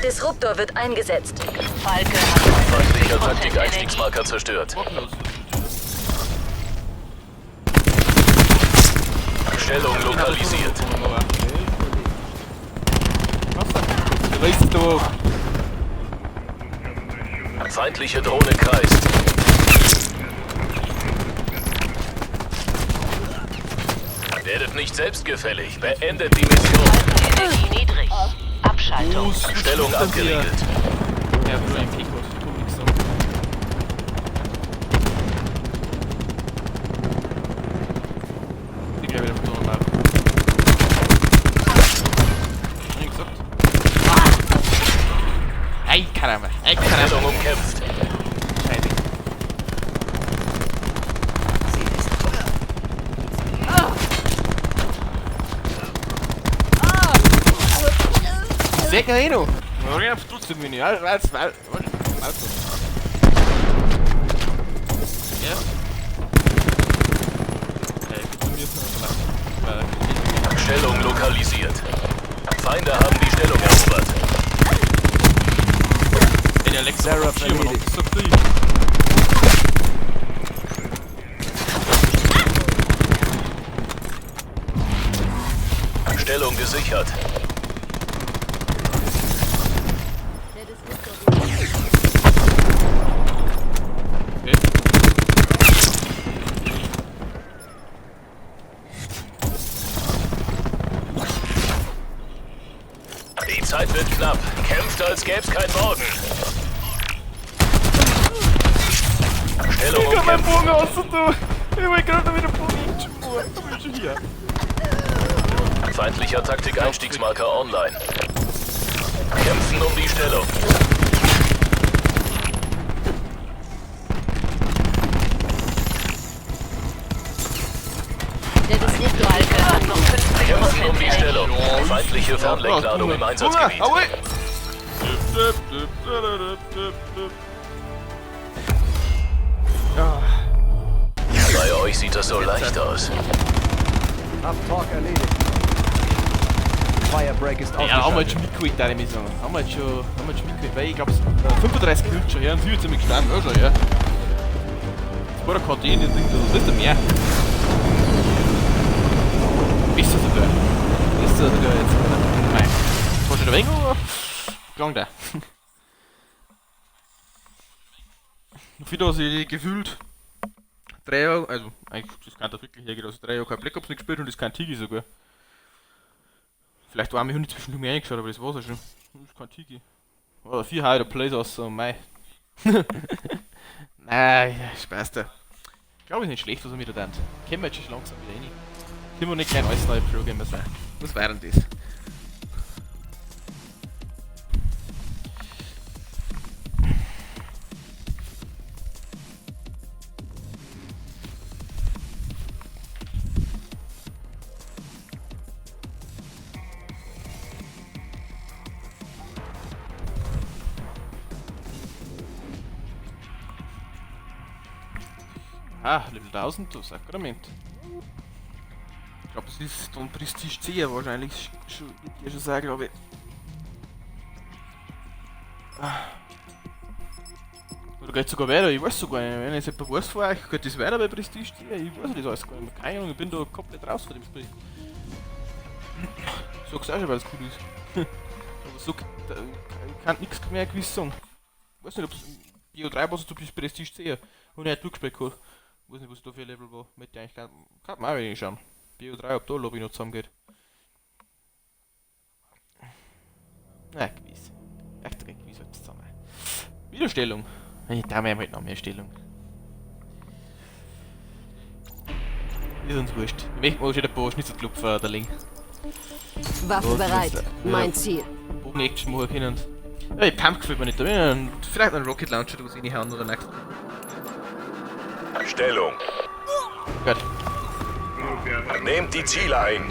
S5: Disruptor wird eingesetzt.
S7: Falke hat
S2: Feindlicher
S7: 50% Energie.
S2: Taktik-Einstiegsmarker zerstört. Stellung lokalisiert.
S1: Was ist da?
S2: Feindliche Drohne kreist. Werdet nicht selbstgefällig. Beendet die Mission.
S7: Energie niedrig. Abschaltung.
S2: Stellung abgeriegelt.
S1: Ja, nur ein P-Code. Ich nix sagen. Ich gleich wieder von da. Hab ich gesagt? Ey, caramba. Ey, caramba.
S2: Stellung umkämpft.
S1: Scheiße.
S4: Sie ist tot.
S1: Ich seh eh noch. Ich hab's trotzdem nicht. Ja.
S2: Stellung lokalisiert. Feinde haben die Stellung erobert.
S1: Ey, der Lex
S3: Seraph erledigt.
S1: So viel.
S2: Stellung gesichert.
S1: Okay.
S2: Die Zeit wird knapp. Kämpft, als gäb's kein Morgen. Stellung
S1: Ich hab meinen
S2: umkämpft.
S1: Bogen aus, du. Ich wollte gerade wieder Bogen hinschmorgen. Du bist schon hier.
S2: Feindlicher Taktik-Einstiegsmarker online. Kämpfen um die Stellung.
S5: Der Disruptor
S7: Falke hat noch 50%
S2: Kämpfen um die
S7: Energie.
S2: Stellung. Feindliche Fernlenkladung im Einsatzgebiet.
S1: Aue!
S2: Bei euch sieht das so leicht aus.
S3: Hab Talk erledigt. Firebreak ist
S1: Ja, haben wir
S3: ausgeschaltet.
S1: jetzt schon mitgeholt, da ich sagen. Haben wir jetzt schon mitgeholt, weil ich glaube, 35 Kills schon her und sie ist ziemlich gestorben, ja schon, ja. Das war der KD in dem Ding, das ist der mehr. Besser sogar. Besser sogar jetzt. Nein. Zwar schon ein wenig, aber klang da. Noch wieder was ich gefühlt 3 Jahre, also eigentlich, das kann da wirklich hergehen, also 3 Jahre kein Black Ops nicht gespielt und das kein Tigi sogar. Vielleicht war mir nicht zwischendurch mehr reingeschaut, aber das war's ja schon. Das ist kein Tigi. Oder 4 High Plays aus, so mei. Nein, Spaß da. Ich glaube, ist nicht schlecht, was er wieder tut. Kennen wir jetzt schon langsam wieder rein. Können wir nicht kein alles neue Pro-Gamer sein. Was wäre denn das? Ah, Level 1000, du Sakrament. Ich glaube, das ist dann Prestige 10 wahrscheinlich. Schon, würde ich schon sagen, glaube ich. Oder geht sogar weiter, ich weiß sogar nicht. Wenn ich jetzt jemand weiß von euch, geht das weiter bei Prestige 10? Ich weiß das alles gar nicht mehr. Keine Ahnung, ich bin da komplett raus von dem Spiel. Sag's auch schon, weil es cool ist. Aber so, da, ich kann nichts mehr gewiss sagen. Ich weiß nicht, ob's BO3 war so bis Prestige 10. Und ich halt durchgespielt gehabt. Ich weiß nicht, was da für ein Level war. Möchte ich eigentlich gar kann man auch wenig schauen. BO3, ob da Lobby noch zusammengeht. Na, gewiss. Echt gewiss halt zusammen. Wiederstellung. Ich traue mir halt noch mehr Stellung. Ist uns wurscht. Ich möchte mal schon ein paar Schnitzelklopfer, der Link.
S5: Waffe bereit. Mein Ziel.
S1: Bogen Action machen können. Ja, die Pump gefällt mir nicht. Da will ich vielleicht einen Rocket Launcher, was ich nicht hauen oder nicht.
S6: Stellung.
S1: Gut.
S6: Nehmt die Ziele ein.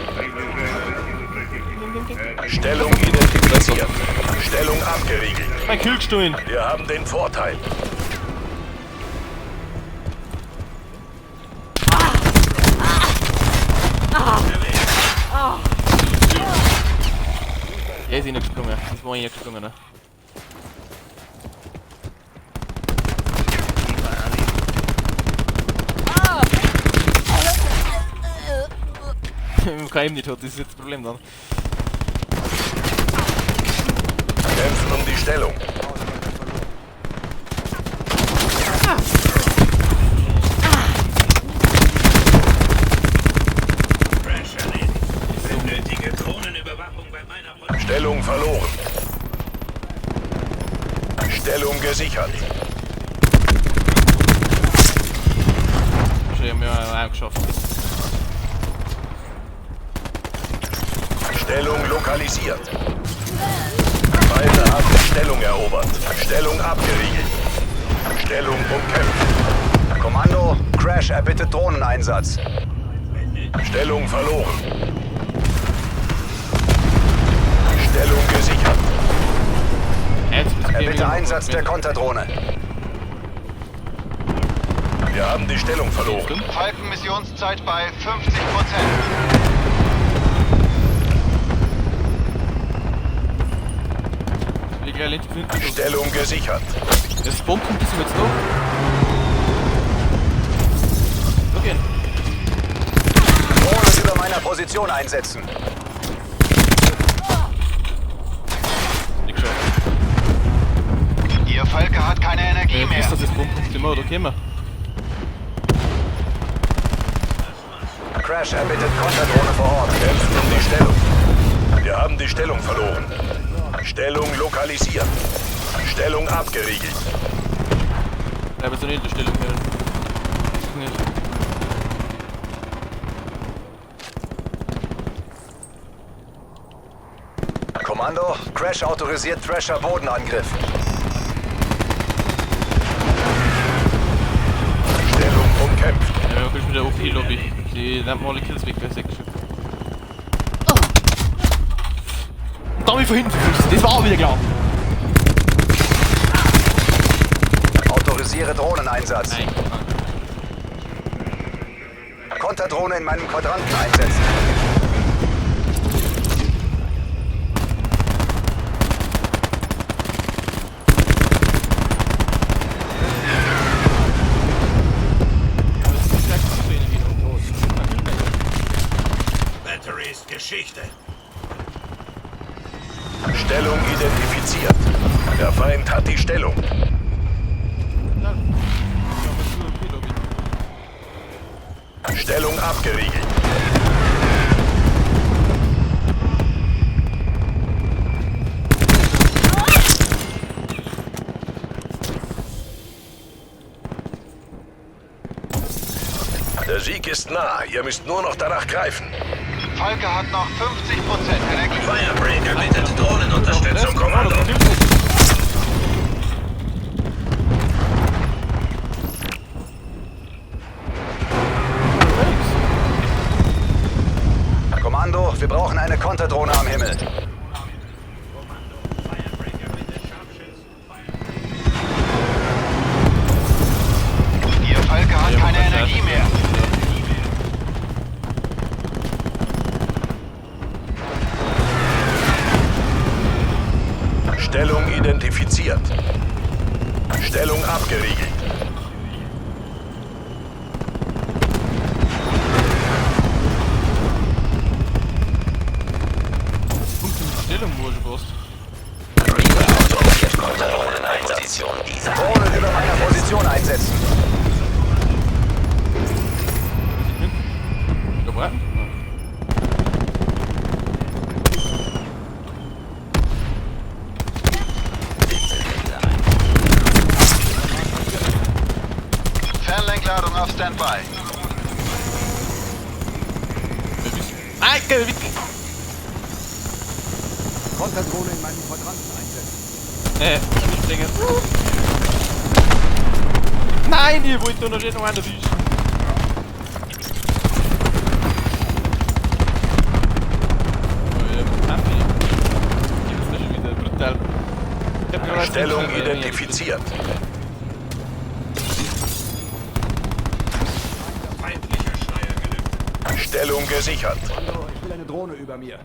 S6: Stellung identifiziert. Stellung abgeriegelt.
S1: Mein Killstein.
S6: Wir haben den Vorteil.
S1: Der ist eh nicht gesprungen. Das war eh nicht gesprungen, ne? Kann ihm nicht hat, das ist jetzt das Problem dann.
S6: Kämpfen um die Stellung. Stellung verloren. Stellung gesichert.
S1: Schon haben wir auch geschafft.
S6: Stellung lokalisiert. Feinde haben die Stellung erobert. Stellung abgeriegelt. Stellung umkämpft.
S3: Kommando, Crash erbittet Drohneneinsatz.
S6: Stellung verloren. Stellung gesichert.
S3: Erbitte Einsatz der Konterdrohne.
S6: Wir haben die Stellung verloren.
S9: Falken Missionszeit bei 50%.
S6: Stellung gesichert.
S1: Das Bomben ist jetzt noch. Okay.
S3: Drohne über meiner Position einsetzen.
S1: Nicht geschafft.
S9: Ihr Falke hat keine Energie mehr.
S1: Ist das das Bomben oder können wir?
S3: Crash erbittet Konterdrohne vor Ort.
S6: Kämpft um die Stellung. Wir haben die Stellung verloren. Stellung lokalisiert. Stellung abgeriegelt.
S1: Ja, aber so nicht in der Stellung hier. Nicht.
S3: Kommando, Crash autorisiert Thrasher Bodenangriff.
S6: Stellung umkämpft.
S1: Ja, wir können mit der OP-Lobby. Die nimmt mal alle Kills weg, wer sechs. Und da hab ich von hinten verpasst. Das war auch wieder klar.
S3: Autorisiere Drohneneinsatz.
S1: Nein.
S3: Konterdrohne in meinem Quadranten einsetzen.
S6: Battery ist Geschichte. Stellung identifiziert. Der Feind hat die Stellung. Stellung abgeriegelt. Der Sieg ist nah. Ihr müsst nur noch danach greifen.
S9: Falke hat noch 50% Energie.
S6: Firebreak erbittet Drohnenunterstützung, Kommando.
S3: Kommando, wir brauchen eine Konterdrohne am Himmel.
S9: Ihr Falke hat keine Energie mehr.
S6: Stellung identifiziert. Stellung abgeriegelt.
S1: Stellung, wo schon passt.
S4: Reaper autorisiert Konterdrohneneinsatz. Dieser
S3: Drohne über meiner Position einsetzen.
S1: Da warten?
S9: Fernlenkladung auf Standby.
S1: Nein, geh weg!
S3: Konterdrohne in meinem Quadranten einsetzen.
S1: Nicht länger. Nein, ich wollte noch nicht noch einen erwischen. Oh ja, was kann ich? Das ist schon wieder brutal.
S6: Stellung identifiziert. Stellung gesichert.
S3: Ich will eine Drohne über mir.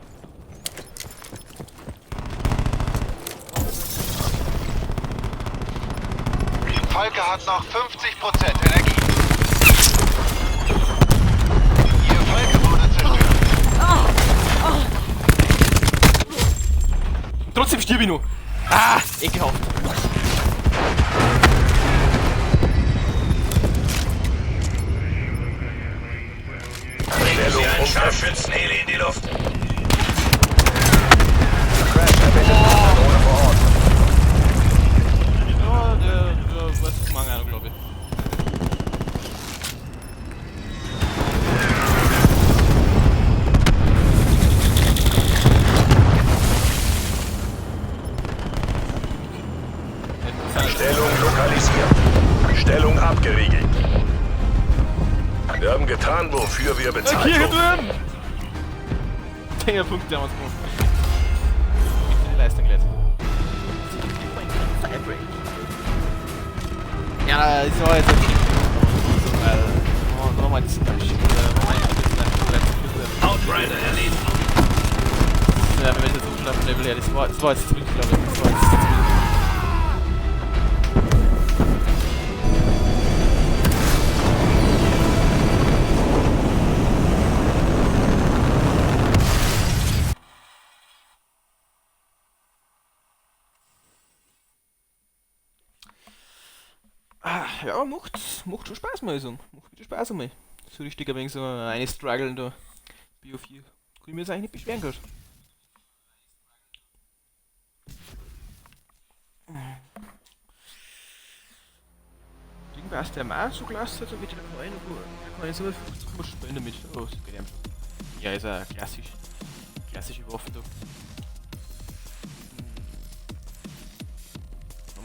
S9: Falke hat noch 50% Energie. Ihr Falke wurde zerstört.
S1: Trotzdem stirb ich noch. Ah, ekelhaft.
S6: Stellung um Scharfschützenheli in die Luft.
S3: Crash erbittet Konterdrohne vor Ort.
S1: Ja, der weiß was machen auch, glaube ich.
S6: Stellung lokalisiert. Stellung abgeriegelt. Wir haben getan, wofür wir bezahlt wurden.
S1: 10 Punkte haben wir gemacht. Bitte die Leistung, Leute. Ja, das war jetzt ein weil nochmal jetzt
S2: Outrider erledigt.
S1: Ja, wenn wir jetzt umschlafen, Level her, das war jetzt zu viel, glaube ich. Das war jetzt zu viel. Ja, macht schon Spaß mal so. Macht wieder Spaß einmal. So richtig ein wenig so eine Struggle da. BO4. Kann ich mir jetzt eigentlich nicht beschweren gerade. Irgendwas der mal so klasse, so mit der kann ich so 50 spielen damit. Oh, das geht ja schon. Ja, ist ja klassisch. Klassische Waffe da.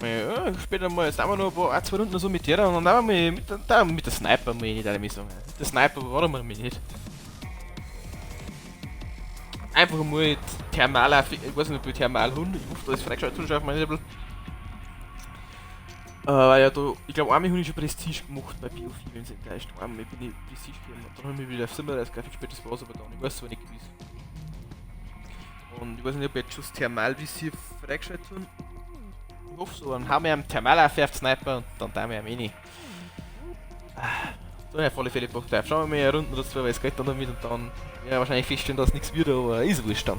S1: Ja, später mal, jetzt haben wir noch ein paar, 2 Runden so mit der und dann haben wir mit der Sniper mal nicht, ich sagen. Mit der Sniper war wir nicht. Einfach mal Thermal, ich weiß nicht, ob ich Thermal 100, ich hoffe, da ist freigeschaltet schon auf meinem Level. Weil ja da, ich glaube, einmal habe ich schon Prestige gemacht bei BO4, wenn es nicht täuscht. Einmal bin ich Prestige gegangen und dann habe ich wieder auf 37 Grafik gespielt, das war es aber dann, ich weiß es aber nicht gewiss. Und ich weiß nicht, ob ich jetzt schon das Thermalvisier freigeschaltet habe. Ich hoffe so, dann haben wir einen Thermalaufwerf auf Sniper und dann tun wir ihn eh. Da habe ich auf alle Fälle Bock drauf. Schauen wir mal eine Runde oder zwei, weil es geht dann damit und dann ja, wahrscheinlich feststellen, dass nichts wird, aber ist wurscht dann.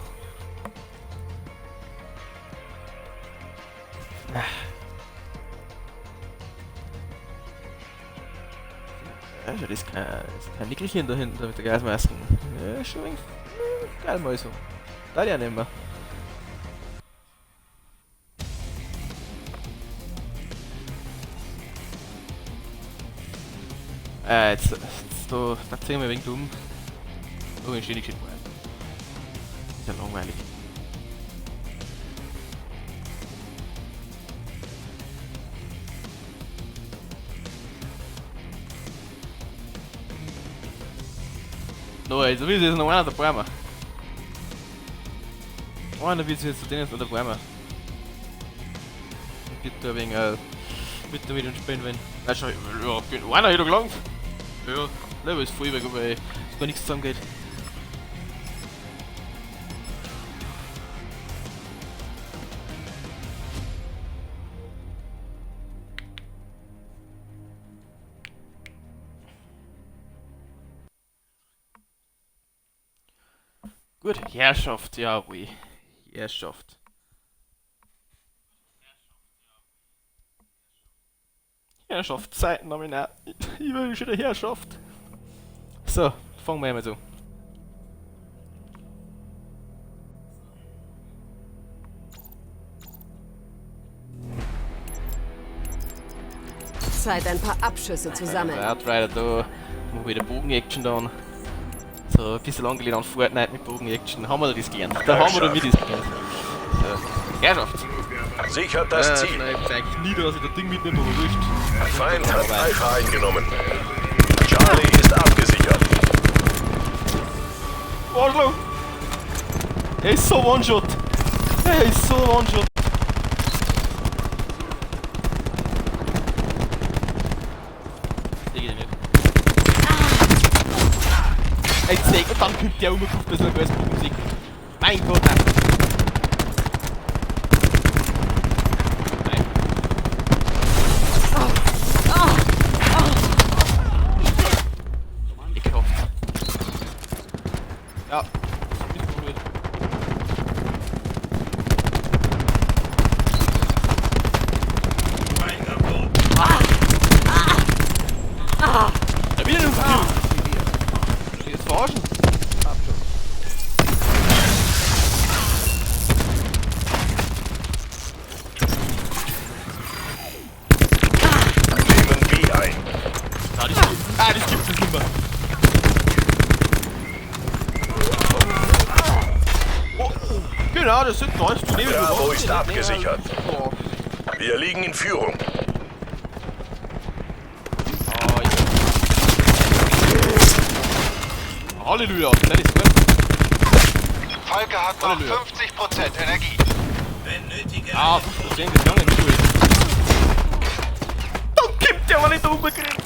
S1: Ja, das ist kein Nickelchen da hinten mit der Gasmasken. Ja, schon ein wenig geil mal so. Da ja nicht mehr. Jetzt da ziehen wir ein wenig dumm. Oh, ich stehe nicht gescheit. Ist ja langweilig. No, also wie ist jetzt noch einer der Bäume? Einer wird sich jetzt zu denen der Bäume. Ich bitte ein wenig mit damit und spielen, wenn. Ja, schon, ja, einer hat gelangt. Ja, Level ist voll weg, weil es gar nichts zusammengeht. Gut, Herrschaft, jawohl. Herrschaft. Herrschaftszeiten habe ich nicht. Ich will schon die Herrschaft. So, fangen wir einmal so.
S5: Zeit, ein paar Abschüsse zu sammeln.
S1: Outrider da, machen wir wieder Bogen-Action da. So, ein bisschen angelehnt an Fortnite mit Bogen-Action. Haben wir da das gelernt? Da haben wir da mit das gelernt. So, Herrschaft.
S6: Sichert das Ziel.
S1: Nein, ich eigentlich nie, dass ich das Ding mitnehme, aber wurscht.
S6: Feind hat Alpha eingenommen. Charlie ist abgesichert.
S1: Arschloch! Er ist so One-Shot! Er ist so One-Shot! Ich nicht. Ich seh, und dann kommt der umgeguckt, dass er alles Musik. Mein Gott, nein! Ja, ist gut. Da wieder ein Kill. Jetzt verarschen.
S6: Nehmen B ein.
S1: Ah, das gibt es nicht mehr. Genau, das sind 90 Leben.
S6: Bravo ist abgesichert. Wir liegen in Führung.
S1: Oh, Halleluja, das ist gut.
S9: Falke hat noch 50% Energie.
S1: Ah, 50% ist gar nicht schuld. Dann kommt Der war nicht umgekriegt.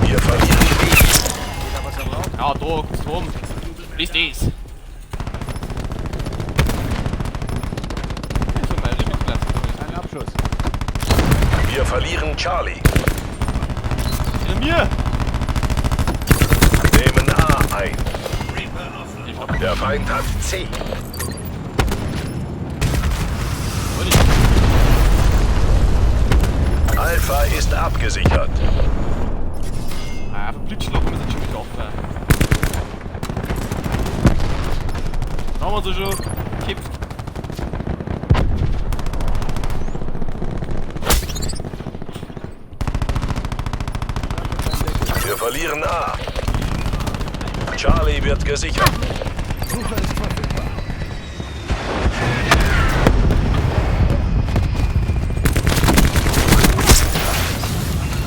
S6: Wir verlieren B.
S1: Ja, da, kommst du rum. Lies dies. Das ist mein Lieblingsplatz.
S3: Ein Abschuss.
S6: Wir verlieren Charlie.
S1: Hinter mir!
S6: Nehmen A ein. Der Feind hat C. Alpha ist abgesichert.
S1: Ah, vom Blitzschlag haben wir jetzt schon wieder auf. Da haben wir uns schon gekämpft.
S6: Wir verlieren A. Charlie wird gesichert.
S3: Suche ist verfügbar.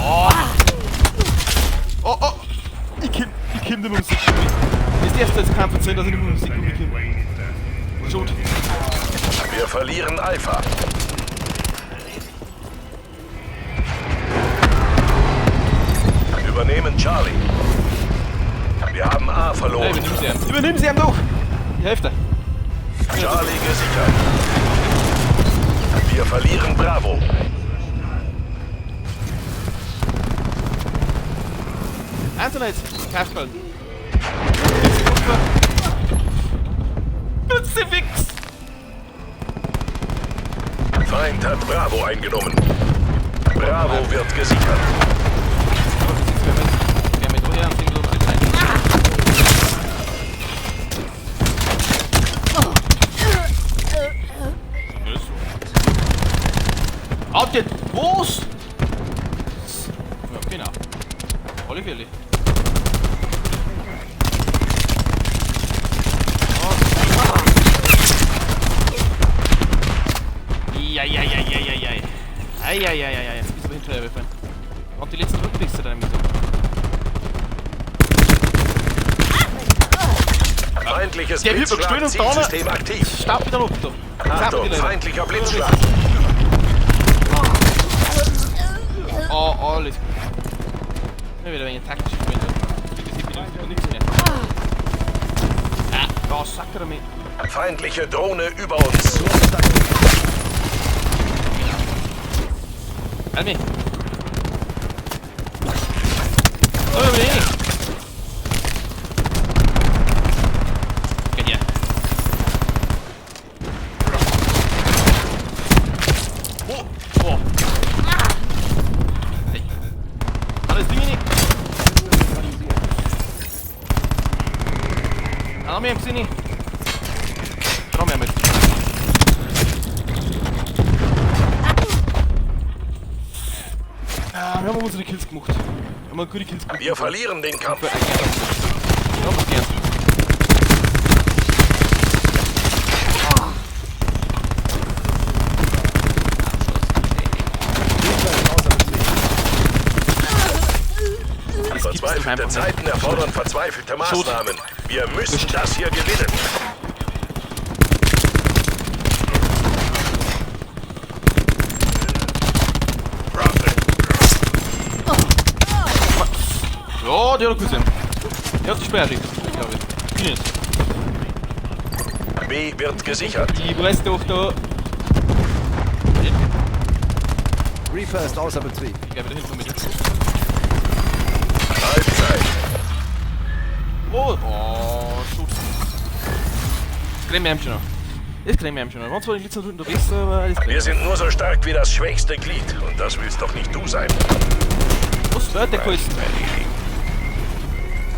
S1: Oh! Oh, oh! Ich komm nicht mehr um Musik. Das erste jetzt kein verzeihen, dass ich nicht mehr um Musik komme. Schon.
S6: Wir verlieren Alpha. Übernehmen Charlie. Wir haben A verloren.
S1: Hey, übernimm sie ihm. Übernimm sie ihm doch! Die Hälfte.
S6: Charlie gesichert. Wir verlieren Bravo.
S1: Antonet, Kasperl. Kruzifix!
S6: Feind hat Bravo eingenommen. Bravo wird gesichert.
S1: Was? Ja, genau. Alle Fälle. Ja, ja, ja, ja, ja, ja. Ei, ei, ei, ei, jetzt bist du hinterher werfen. Und die letzten Rückbisse dann so.
S6: Feindliches
S1: Der
S6: Blitzschlag-Zielsystem aktiv.
S1: Stab wieder runter.
S6: Achtung, feindlicher Blitzschlag.
S1: Oh, alles gut. Immer wieder ein wenig taktisch gespielt. Ich nichts mehr. Ah, da sagt er mir.
S6: Feindliche Drohne über uns.
S1: Halt mich. So, übernehmen. Geht her. Oh, oh. Hey. Alles Ding nicht. Ah, wir haben sie nicht. Trau mir mit. Ah, wir haben unsere Kills gemacht. Wir haben gute Kills gemacht.
S6: Wir verlieren den Kampf.
S1: Ja, was gern.
S6: Verzweifelte Zeiten erfordern verzweifelte Maßnahmen. Wir müssen das hier gewinnen.
S1: Ja, die hat gut gesehen. Der hat die Sperre, glaube ich. Nicht.
S6: B wird gesichert.
S1: Die weiß doch da.
S3: Reaper ist außer Betrieb.
S1: Ich werde wieder hinten mit.
S6: Halbzeit.
S1: Oh, oh, shoot. Das kriegen wir ihm schon noch. Das kriegen wir ihm schon noch. War zwar die letzten Runden besser, aber das kriegen
S6: wir. Sind nur so stark wie das schwächste Glied. Und das willst doch nicht du sein.
S1: Was wird der Kosten?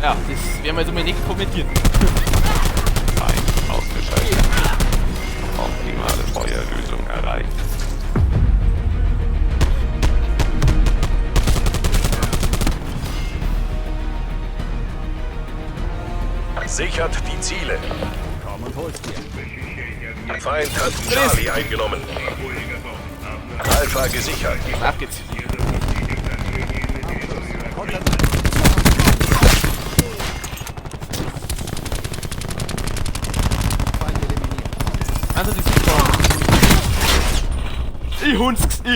S1: Ja, das werden wir jetzt mal nicht kommentieren.
S10: Feind ausgeschaltet. Optimale Feuerlösung erreicht.
S6: Sichert die Ziele.
S3: Komm und hol's dir.
S6: Feind hat Charlie eingenommen. Alpha gesichert.
S1: Ab geht's. Also die super. Ich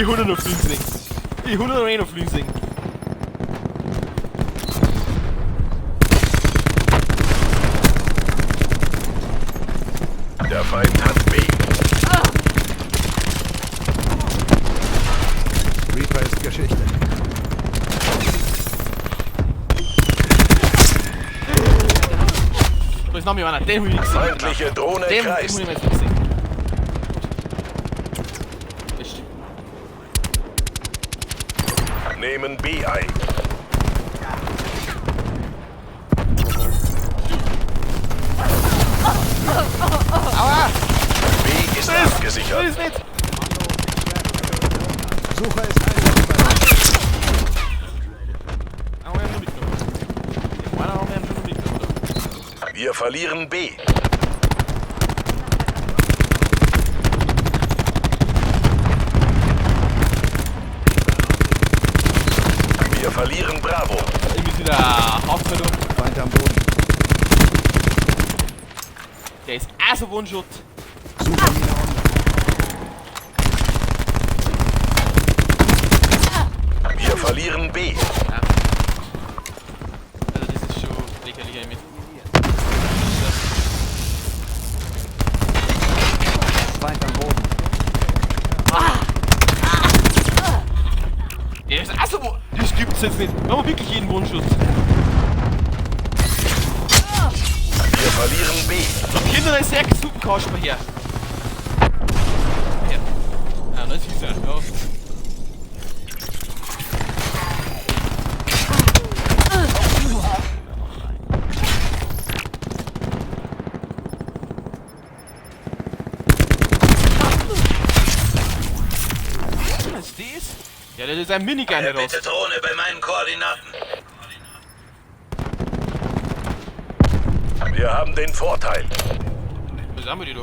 S1: hab ihn noch fliegen sehen. Ich hab ihn noch eh noch fliegen sehen.
S6: Der Feind hat B.
S3: Reaper ist Geschichte.
S1: Da ist noch mehr einer. Den hab ich nicht gesehen.
S6: Feindliche Drohne
S1: Den hab ich
S6: kreist.
S1: jetzt nicht gesehen. Ist.
S6: Nehmen B ein.
S1: Aua!
S6: B ist abgesichert.
S1: Das ist nicht!
S3: Sucher ist einsatzbereit.
S1: Aua, ich hab schon mitgenommen. Den einen haben wir schon mitgenommen, oder?
S6: Wir verlieren B. Wir verlieren Bravo.
S1: Ich muss wieder Haufen da.
S3: Feind am Boden.
S1: Der ist auch so One-Shot.
S3: Suchermine online.
S6: Wir verlieren B.
S1: Ja. Also das ist schon lächerlich eigentlich.
S3: Feind am Boden.
S1: Der ist auch so. Das gibt's jetzt nicht. Wir haben wirklich jeden One-Shot.
S6: Wir verlieren B.
S1: Da Kinder, ist sehr super Kasper her. Her. Ah, das ist er. Ja. Was ist das? Ja, das ist ein Minigun raus.
S4: Bitte Drohne bei meinen Koordinaten.
S6: Wir haben den Vorteil.
S1: Was haben wir die da?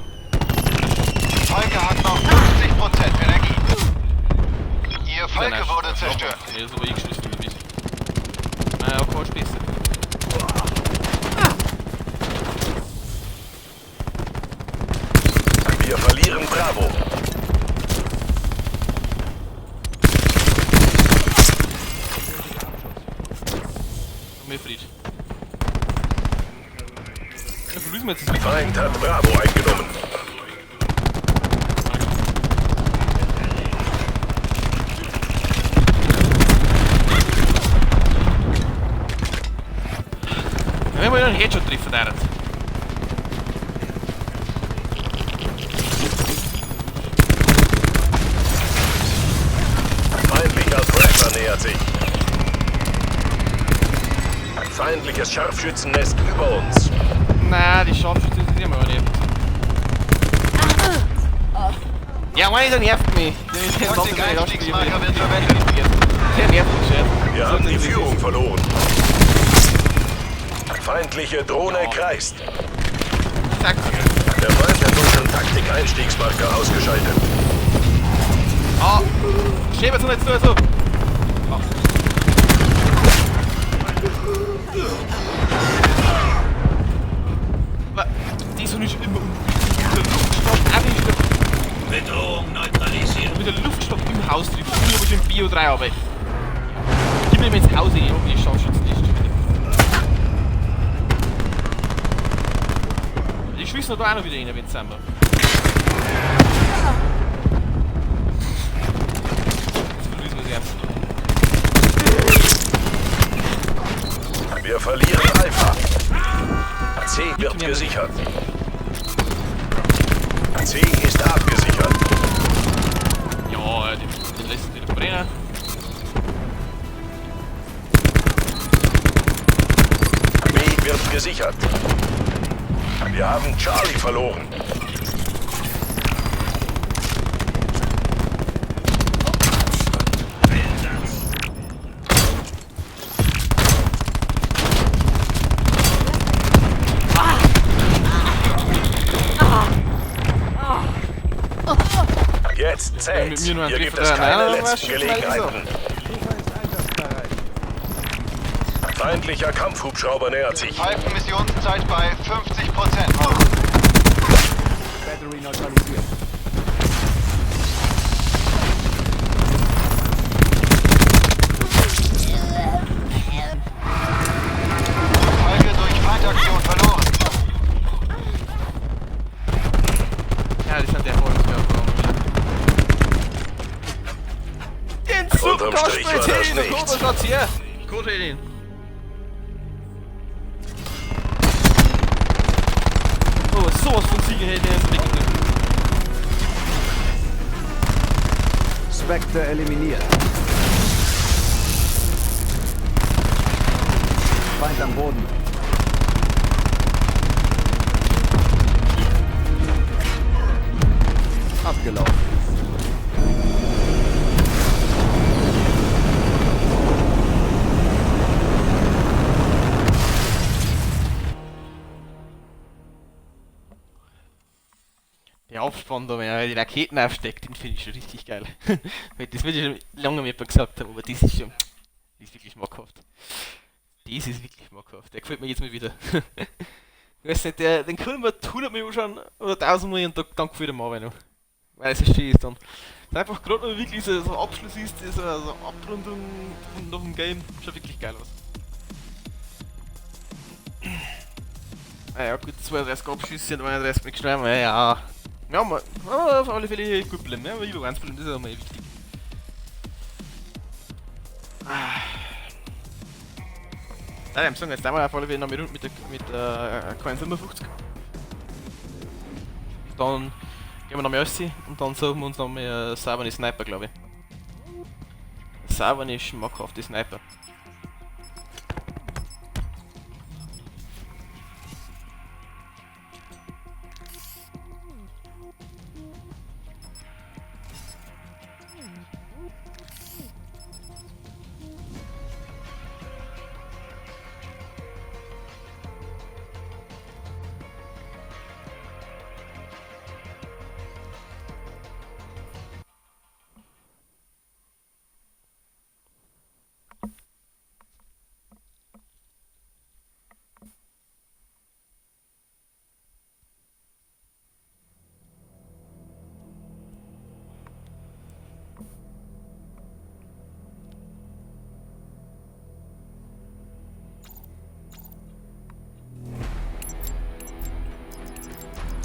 S9: Falke hat noch 50% Energie. Ihr Falke wurde zerstört.
S1: Nee, das ist aber eh geschlossen gewesen. Naja, kein Späße.
S6: Wir verlieren Bravo.
S1: Mir Fried. Da verlösen wir jetzt das
S6: Feind hat Bravo eingenommen.
S1: Ja, wenn wir einen Headshot treffen, der.
S6: Feindlicher Thrasher nähert sich. Feindliches Scharfschützennest über uns.
S1: Nein, die Scharfschützen sind immer nicht. Ja, meine, der nervt mich.
S9: Taktik-Einstiegsmarker wird verwendet.
S1: Der nervt mich gescheit.
S6: Wir haben die Führung verloren. Feindliche Drohne kreist.
S1: Zack.
S6: Der Feind hat unseren Taktik-Einstiegsmarker ausgeschaltet.
S1: Ah! Schäber sind jetzt nur so. Ah. Die sind nicht immer mit der Luftstock auch nicht.
S4: Bedrohung neutralisiert.
S1: Mit der Luftstock im Haus drin. Ich aber schon im BO3 aber. Gib mir ins Haus rein, ich die Scharfschützen nicht schon wieder. Die schießen da auch noch wieder rein, wenn zusammen. Jetzt verlösen wir sie einfach.
S6: Wir verlieren Alpha. C wird gesichert. C ist abgesichert.
S1: Ja, den lässt wieder brennen.
S6: B wird gesichert. Wir haben Charlie verloren. Jetzt zählt's.
S1: Mit mir nur ein
S6: Hier gibt
S1: Treffer
S6: es
S1: dran.
S6: keine
S1: Ja,
S6: letzten
S1: war schon mal
S6: Gelegenheiten. Feindlicher Kampfhubschrauber nähert sich.
S9: Falken Missionszeit bei 50%.
S3: Battery neutralisiert.
S6: Strich war das nichts.
S1: Schaut's her! Co-Training. Oh, sowas von Siegen hätte ich jetzt weggenommen.
S3: Spectre eliminiert. Feind am Boden. Abgelaufen.
S1: Der Aufspann da, wenn er die Raketen aufsteckt, den finde ich schon richtig geil. Das würde ich schon lange nicht mehr gesagt haben, aber das ist schon. Das ist wirklich schmackhaft. Das ist wirklich schmackhaft. Der gefällt mir jetzt mal wieder. Ich weiß nicht, den können wir 100 Mal anschauen oder 1000 Mal und dann gefällt er mir aber noch. Weil es so schön ist dann. Das ist einfach gerade noch wirklich so ein Abschluss ist, so eine Abrundung nach dem Game. Schaut wirklich geil aus. Ah ja, gut, 32 Abschüsse und 31 mit gestorben, ja, ja. Ja, mal, auf alle Fälle gut bleiben, ja, über 1 bleiben, das ist auch mal wichtig. Nein, ich sagen, jetzt einmal auf alle Fälle noch mit der KN55. Dann gehen wir noch mal raus und dann suchen wir uns noch mal saubere Sniper, glaube ich. Saubere, schmackhafte Sniper.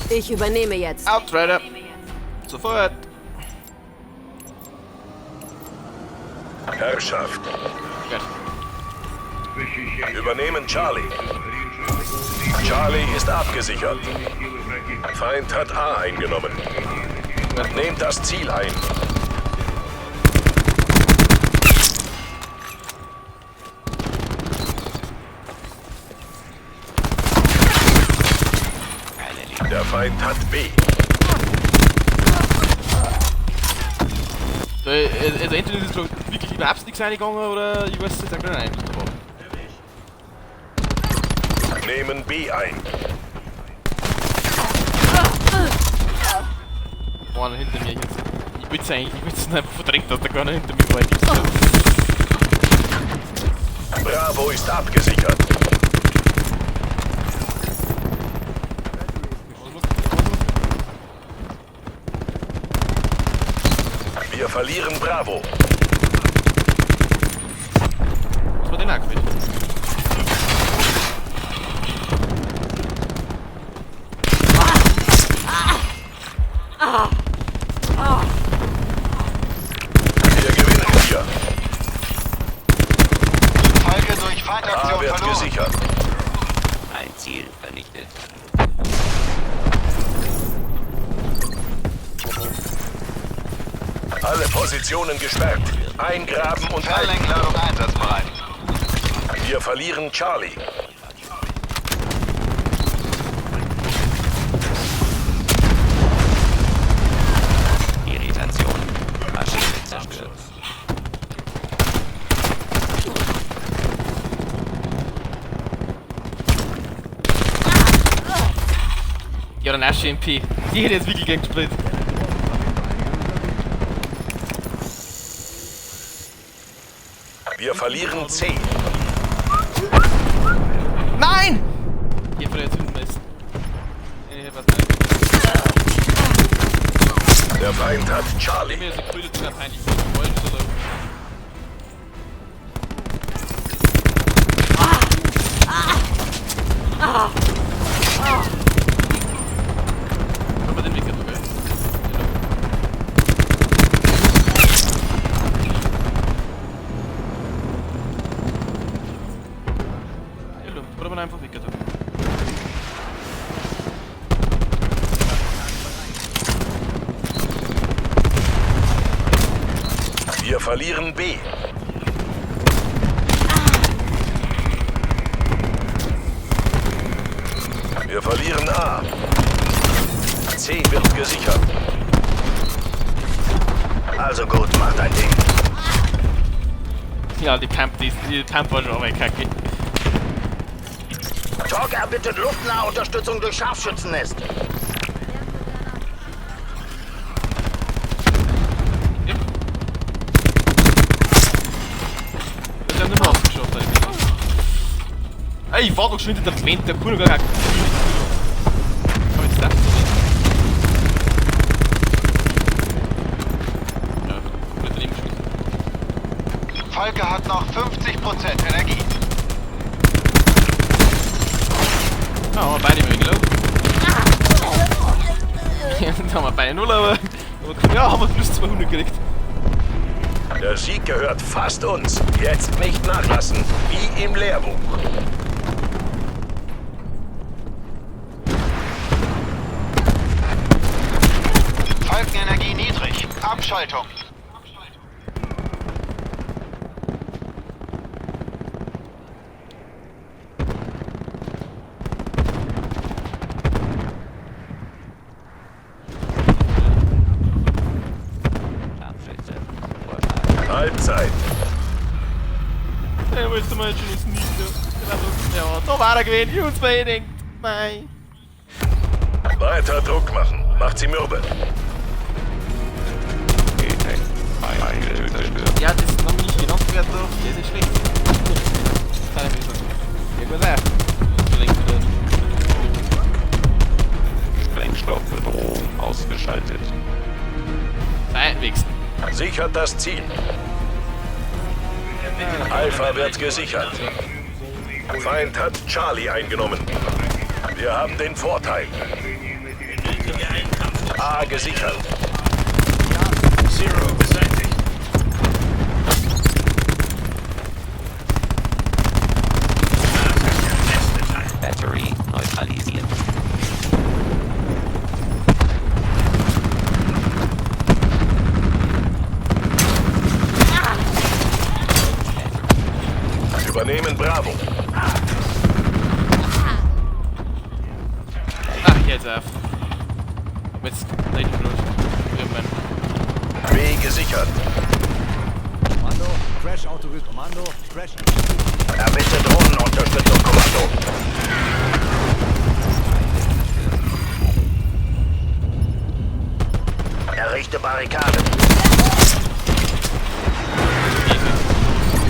S5: Ich übernehme jetzt.
S1: Outrider. Sofort.
S6: Herrschaft.
S1: Gut.
S6: Übernehmen Charlie. Charlie ist abgesichert. Feind hat A eingenommen. Nehmt das Ziel ein. Der Feind hat B.
S1: Also entweder ist da wirklich überhaupt nichts reingegangen oder ich weiß es jetzt auch gar nicht, was da war.
S6: Nehmen B ein.
S1: Boah, einer hinter mir jetzt. Ich will's eigentlich, ich will's einfach verdrängt, dass da keiner hinter mir war.
S6: Bravo ist abgesichert. Wir verlieren Bravo.
S1: Was war denn auch gewesen?
S6: Wir gewinnen hier.
S9: Falke durch
S6: A
S9: Feindaktion
S6: wird
S9: verloren.
S6: gesichert.
S10: Ein Ziel vernichtet.
S6: Alle Positionen gesperrt. Eingraben und halten.
S9: Fernlenkladung einsatzbereit.
S6: Wir verlieren Charlie.
S10: Irritation. Maschine zerstört.
S1: Ja, dann Asche MP. Die hätte jetzt wirklich gern gespielt.
S6: Wir verlieren C.
S1: Nein! Ich hab jetzt hinten ist. Ich hab was nicht.
S6: Der Feind hat Charlie.
S1: Mir ist die sogar peinlich. Ich wollte so. Haben wir den Weg okay?
S6: verlieren B. Wir verlieren A. C wird gesichert.
S4: Also gut, mach dein Ding.
S1: Ja, die Pump, die Pump war schon aber kacke.
S4: Talk erbittet Luftnahunterstützung durch Scharfschützennest.
S1: Ja. Ich hab nicht rausgeschaut, da ich. Ey, ich war doch schon hinter der Vent, der Kunde gar kein. Komm jetzt da. Ja, komplett daneben geschossen.
S9: Falke hat noch 50% Energie.
S1: Ja, haben wir beide im Regel. Ja, dann haben wir beide 0, aber ja, haben wir plus 200 gekriegt.
S6: Der Sieg gehört fast uns. Jetzt nicht nachlassen, wie im Lehrbuch.
S9: Falkenenergie niedrig. Abschaltung.
S6: Halbzeit.
S1: Ja, willst du mal jetzt schon nicht. Ja, da war er gewesen. Ich hab's mir gedacht. Nein.
S6: Weiter Druck machen. Macht sie mürbe.
S1: Ja, das ist noch nicht genannt werden darf. Das ist schlecht. Kann ich nicht sagen. Ja, gut, ja.
S10: Sprengstoffbedrohung ausgeschaltet.
S1: Nein,
S6: Sichert das Ziel. Alpha wird gesichert. Feind hat Charlie eingenommen. Wir haben den Vorteil. A gesichert.
S4: Zero beseitigt. Das ist der beste Teil.
S10: Battery neutralisiert.
S6: Übernehmen Bravo.
S1: Ach, jetzt auf. Jetzt nicht bloß. Irgendwann.
S6: B gesichert.
S3: Kommando, Crash Autorit. Kommando, Crash.
S4: Erbitte Drohnenunterstützung, Kommando. Errichte Barrikade.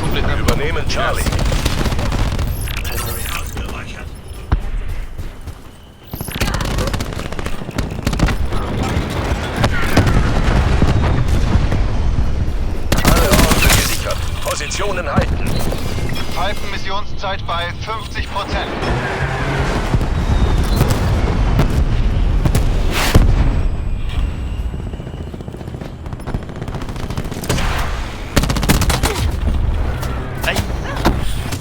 S1: Komplett
S6: Übernehmen Charlie.
S4: Ausgeräuchert.
S6: Alle Orte gesichert. Positionen halten.
S9: Falken-Missionszeit bei 50%.
S1: Nein.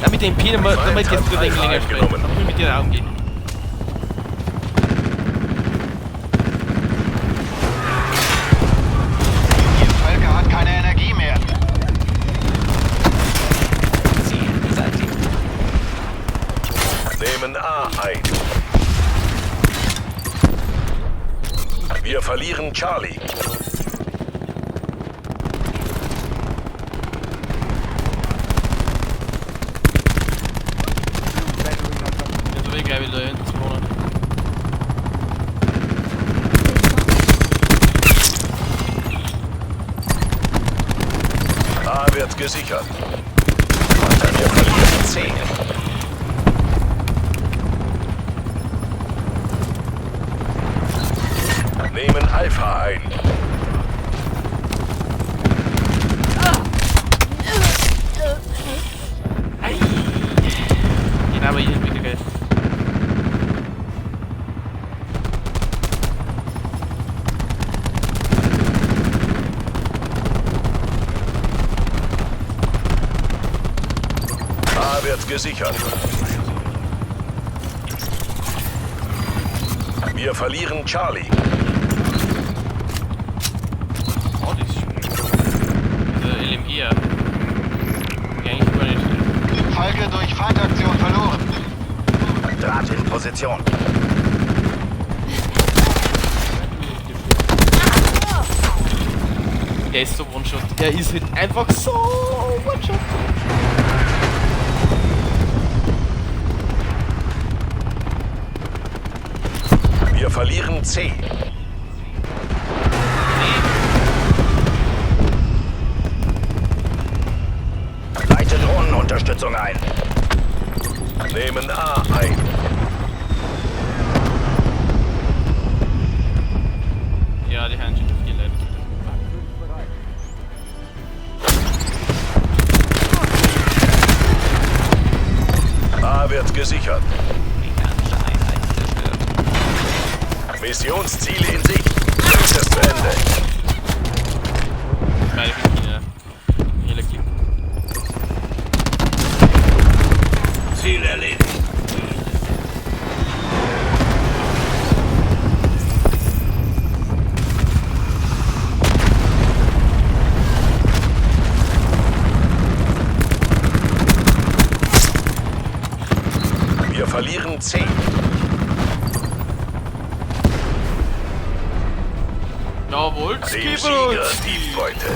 S1: Ja, mit dem P, damit jetzt wieder
S6: Alpha
S1: länger sprechen.
S6: eingenommen.
S1: Da muss ich mit dir Raum gehen.
S9: Ihr Falke hat keine Energie mehr.
S10: Ziel beseitigt.
S6: Nehmen A ein. Wir verlieren Charlie.
S1: Ja, so wie gleich wieder hinten spawnen.
S6: A wird gesichert. Wir verlieren C. Nehmen Alpha ein.
S1: Genau, aber hier wieder geil.
S6: A wird gesichert. Wir verlieren Charlie.
S1: Oh, das ist. Diese LMG.
S9: Falke durch Feindaktion verloren.
S4: Draht in Position.
S1: Er ist so One-Shot. Er ist halt einfach so One-Shot.
S6: Wir verlieren C.
S4: Leite Drohnenunterstützung ein.
S6: Nehmen A ein.
S1: Ja, die haben schon viel Leute.
S6: A wird gesichert.
S10: Mechanische Einheit zerstört.
S6: Missionsziele in Sicht. Bringt es zu Ende.
S1: Meine China. Klick.
S4: Ziel erledigt.
S6: Wir verlieren C.
S1: Jawohl,
S6: Dem Sieger die Beute.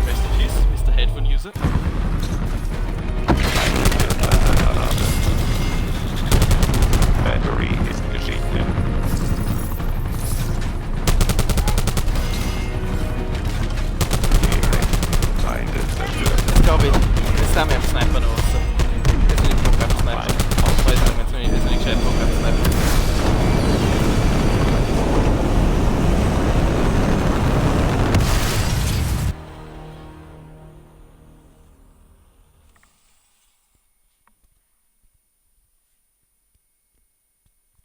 S1: Rest in peace, Mr. Headphone User.
S10: Battery ist Geschichte. Feinde zerstört.
S1: Ich glaube, jetzt sind wir am Sniper noch raus. Jetzt bin ich Bock auf Sniper. Weiß nicht, jetzt bin ich gescheit Bock auf Sniper.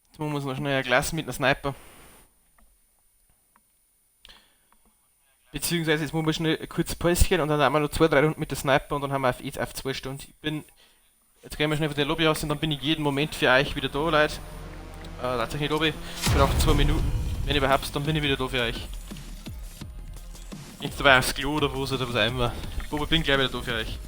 S1: Jetzt machen wir uns noch schnell ein Glas mit einer Sniper. Beziehungsweise jetzt machen wir schnell ein kurzes Päuschen und dann haben wir noch 2-3 Runden mit der Sniper und dann haben wir auf 2 Stunden. Jetzt gehen wir schnell von der Lobby aus und dann bin ich jeden Moment für euch wieder da, Leute. Tatsächlich Lobby, ich brauche 2 Minuten. Wenn überhaupt, dann bin ich wieder da für euch. Jetzt dabei aufs Klo oder was oder was auch immer. Aber ich bin gleich wieder da für euch.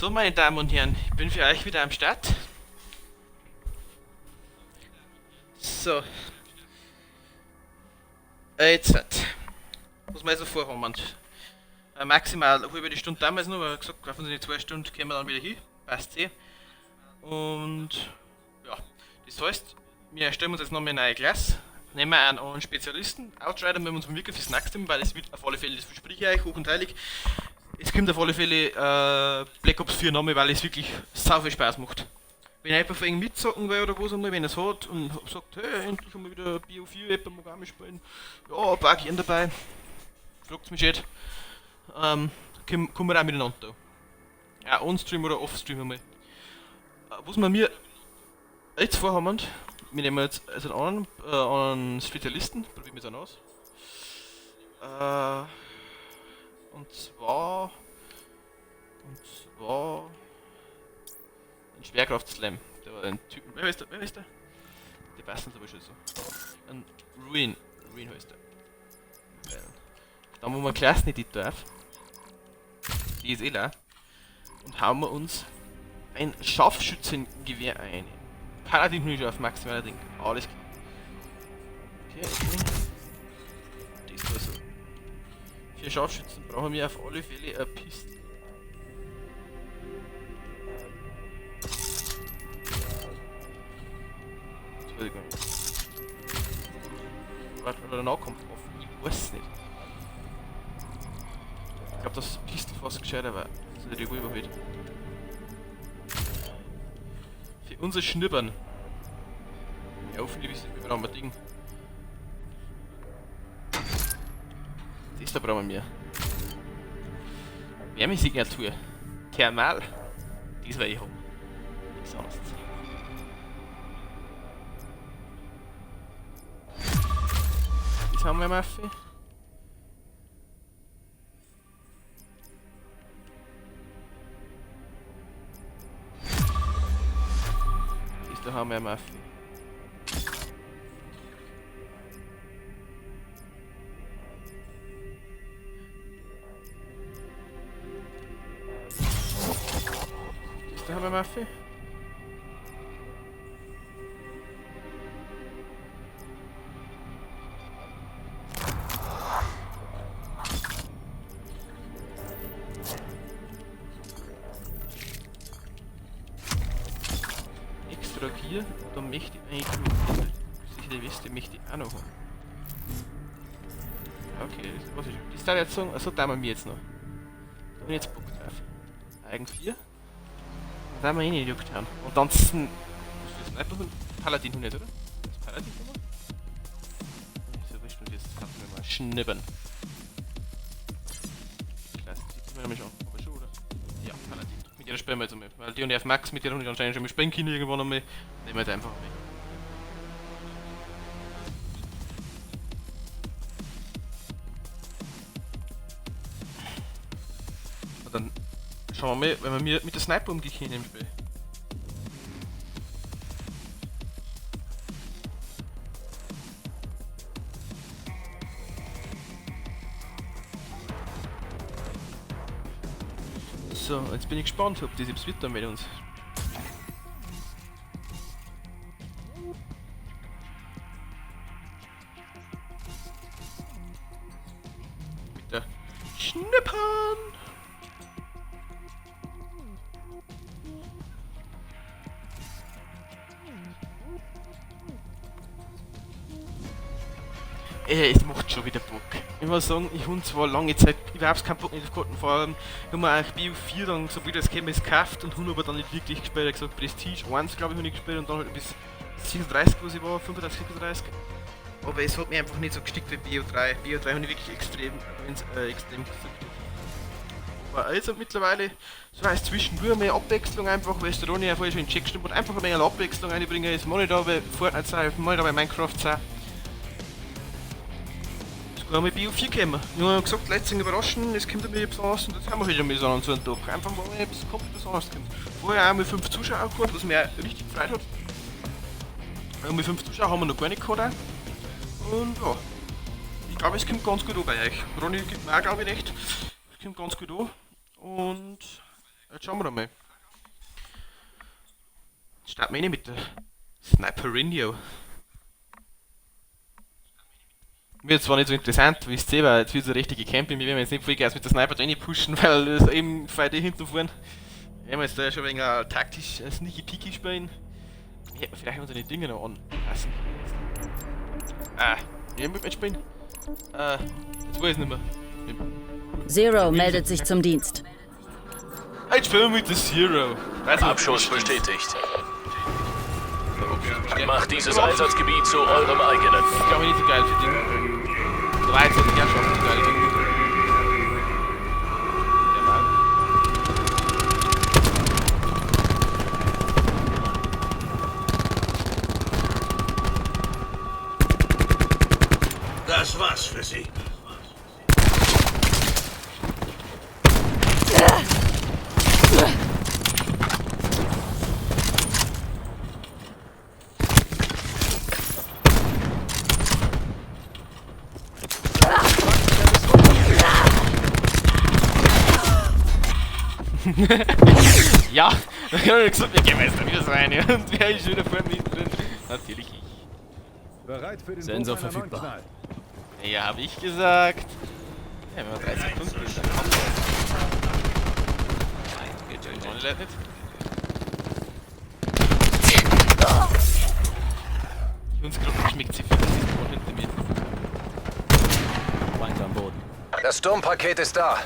S1: So, meine Damen und Herren, ich bin für euch wieder am Start. So. Jetzt halt. Was wir also vorhaben. Maximal eine halbe Stunde damals noch, weil gesagt, auf unsere 2 Stunden kommen wir dann wieder hin. Passt eh. Und ja, das heißt, wir erstellen uns jetzt noch mal eine neue Klasse. Nehmen wir einen Spezialisten, Outrider, wenn wir uns wirklich fürs nächste Mal, weil es wird auf alle Fälle, das verspreche ich euch hoch und heilig. Es kommt auf alle Fälle Black Ops 4 nochmal, weil es wirklich sau viel Spaß macht. Wenn ich einfach wegen mitzocken will oder was einmal, wenn er es hat und sagt, hey, endlich haben wir wieder BO4, jemand mag auch mitspielen. Ja, ein paar gern dabei. Fragt's mich nicht. Kommen wir auch miteinander da. Ja, on-stream oder off-stream einmal. Was wir mir jetzt vorhaben, wir nehmen jetzt also einen Spezialisten, probieren wir es auch aus. Und zwar ein Schwerkraft-Slam. Der war ein Typ. Wer ist der? Wer ist der? Die passen aber schon so. Ein Ruin. Ruin heißt der. Dann haben wir Klassen nicht darf. Die ist eh leer. Und hauen wir uns ein Scharfschützengewehr ein. Paladin bin ich schon auf maximaler Ding. Alles klar. Okay, okay. Das war so. Für Scharfschützen brauchen wir auf alle Fälle eine Pistole. Das weiß ich gar nicht. Warte, oder Nahkampfwaffen? Ich weiß es nicht. Ich glaube, dass Pistol fast gescheiter war. Das ist der Revolver halt. Für unser Schnippern. Ja, hoffentlich wissen wir, brauchen wir Ding. Das da brauchen wir. Wärmesignatur. Thermal. Das werde ich haben. Nichts anderes. Das haben wir, Maffi. Das da haben wir, Maffi. Da haben wir Maffi. Extra Gear, da möchte ich eigentlich noch, sicher die Weste möchte ich auch noch haben. Okay, was ist das? Da jetzt sagen, also da haben wir jetzt noch. Da bin ich jetzt Bock drauf. Eigen 4. Da haben wir eh nicht gejuckt haben. Und dann ist das Sniper Paladin 100, oder? Das Paladin 100? So, bestimmt jetzt kannst du mir mal schnippern. Klasse, sieht man nämlich schon. Aber schon, oder? Ja, Paladin. Mit der spielen wir jetzt einmal. Weil die und die auf Max, mit der habe ich anscheinend schon mal spielen können irgendwann einmal. Nehmen wir jetzt einfach mal. Und dann schauen wir mal, wenn wir mit der Sniper umgehen im Spiel. So, jetzt bin ich gespannt, ob das jetzt wird dann mit uns. Mit der Schnippern! Es macht schon wieder Bock. Ich muss sagen, ich habe zwar lange Zeit überhaupt keinen Bock nicht gehabt, vor allem haben wir eigentlich BO4 dann, so wie das käme, es gekauft und habe aber dann nicht wirklich gespielt. Ich gesagt, Prestige 1 glaube ich habe ich gespielt und dann halt bis 37, wo ich war, 35, 36. Aber es hat mir einfach nicht so gestickt wie BO3. BO3 habe ich wirklich extrem gesuchtet. Aber also mittlerweile, so heißt zwischendurch mehr Abwechslung einfach, weil es der Ronny ja vorher schon in den Chat geschrieben hat, einfach ein wenig Abwechslung reinbringen, ist mal nicht da bei Fortnite sein, mal da bei Minecraft sein. Sogar mal BO4 gekommen. Wir haben gesagt, Leute sind überraschen, es kommt einmal etwas anderes und jetzt haben wir halt einmal so einen Tag. Einfach mal etwas komplett was anderes kommt. Vorher auch mal 5 Zuschauer gehabt, was mich auch richtig gefreut hat. Einmal 5 Zuschauer haben wir noch gar nicht gehabt auch. Und ja, ich glaube, es kommt ganz gut an bei euch. Ronny gibt mir auch, glaube ich, recht. Es kommt ganz gut an. Und Jetzt schauen wir mal. Jetzt starten wir rein mit der Sniperinho. Wird zwar nicht so interessant, wisst ihr, weil jetzt wird so richtige Camping, wir werden jetzt nicht Vollgas mit der Sniper rein pushen, weil das eben Fight hinzufahren. Werden wir jetzt da ja schon wegen taktisch sneaky peaky spielen. Ich hätte vielleicht unsere Dinge noch anpassen. Ah, ich will mitspielen. Jetzt weiß ich nicht mehr.
S11: Zero meldet sich zum Dienst.
S1: Jetzt spielen wir mit der Zero.
S2: Abschuss bestätigt. Macht dieses Einsatzgebiet zu eurem eigenen.
S1: Das ist, glaube ich, nicht so geil für den. Da war jetzt die Herrschaft nicht geil. Der war.
S4: Das war's für Sie.
S1: Ja, ich hab gesagt, wir gehen jetzt da wieder rein. Und wer ist wieder vor mir drin? Natürlich ich.
S3: Bereit für den
S8: Sensor
S3: Wurf einer
S8: verfügbar.
S3: Neuen
S1: Ja, hab ich gesagt. Ja, wenn wir 30 Punkte sind, dann kommt das. Ohne Leute nicht. Uns gerade schmeckt sie viel, das ist hinter mir.
S8: Feind am Boden.
S9: Das Sturmpaket ist da.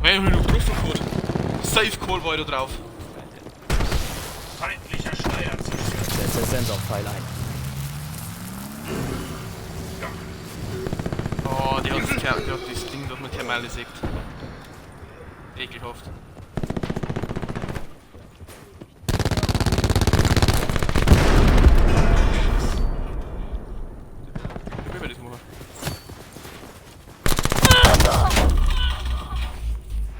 S1: Hey, ich hab noch getroffen gehabt. Safe Call war ich da drauf.
S4: Feindlicher Schleier zerstört.
S8: Setze Sensorpfeil ein.
S1: Oh, die hat das Ding, das man Thermale sieht. Ekelhaft. Wie will das machen?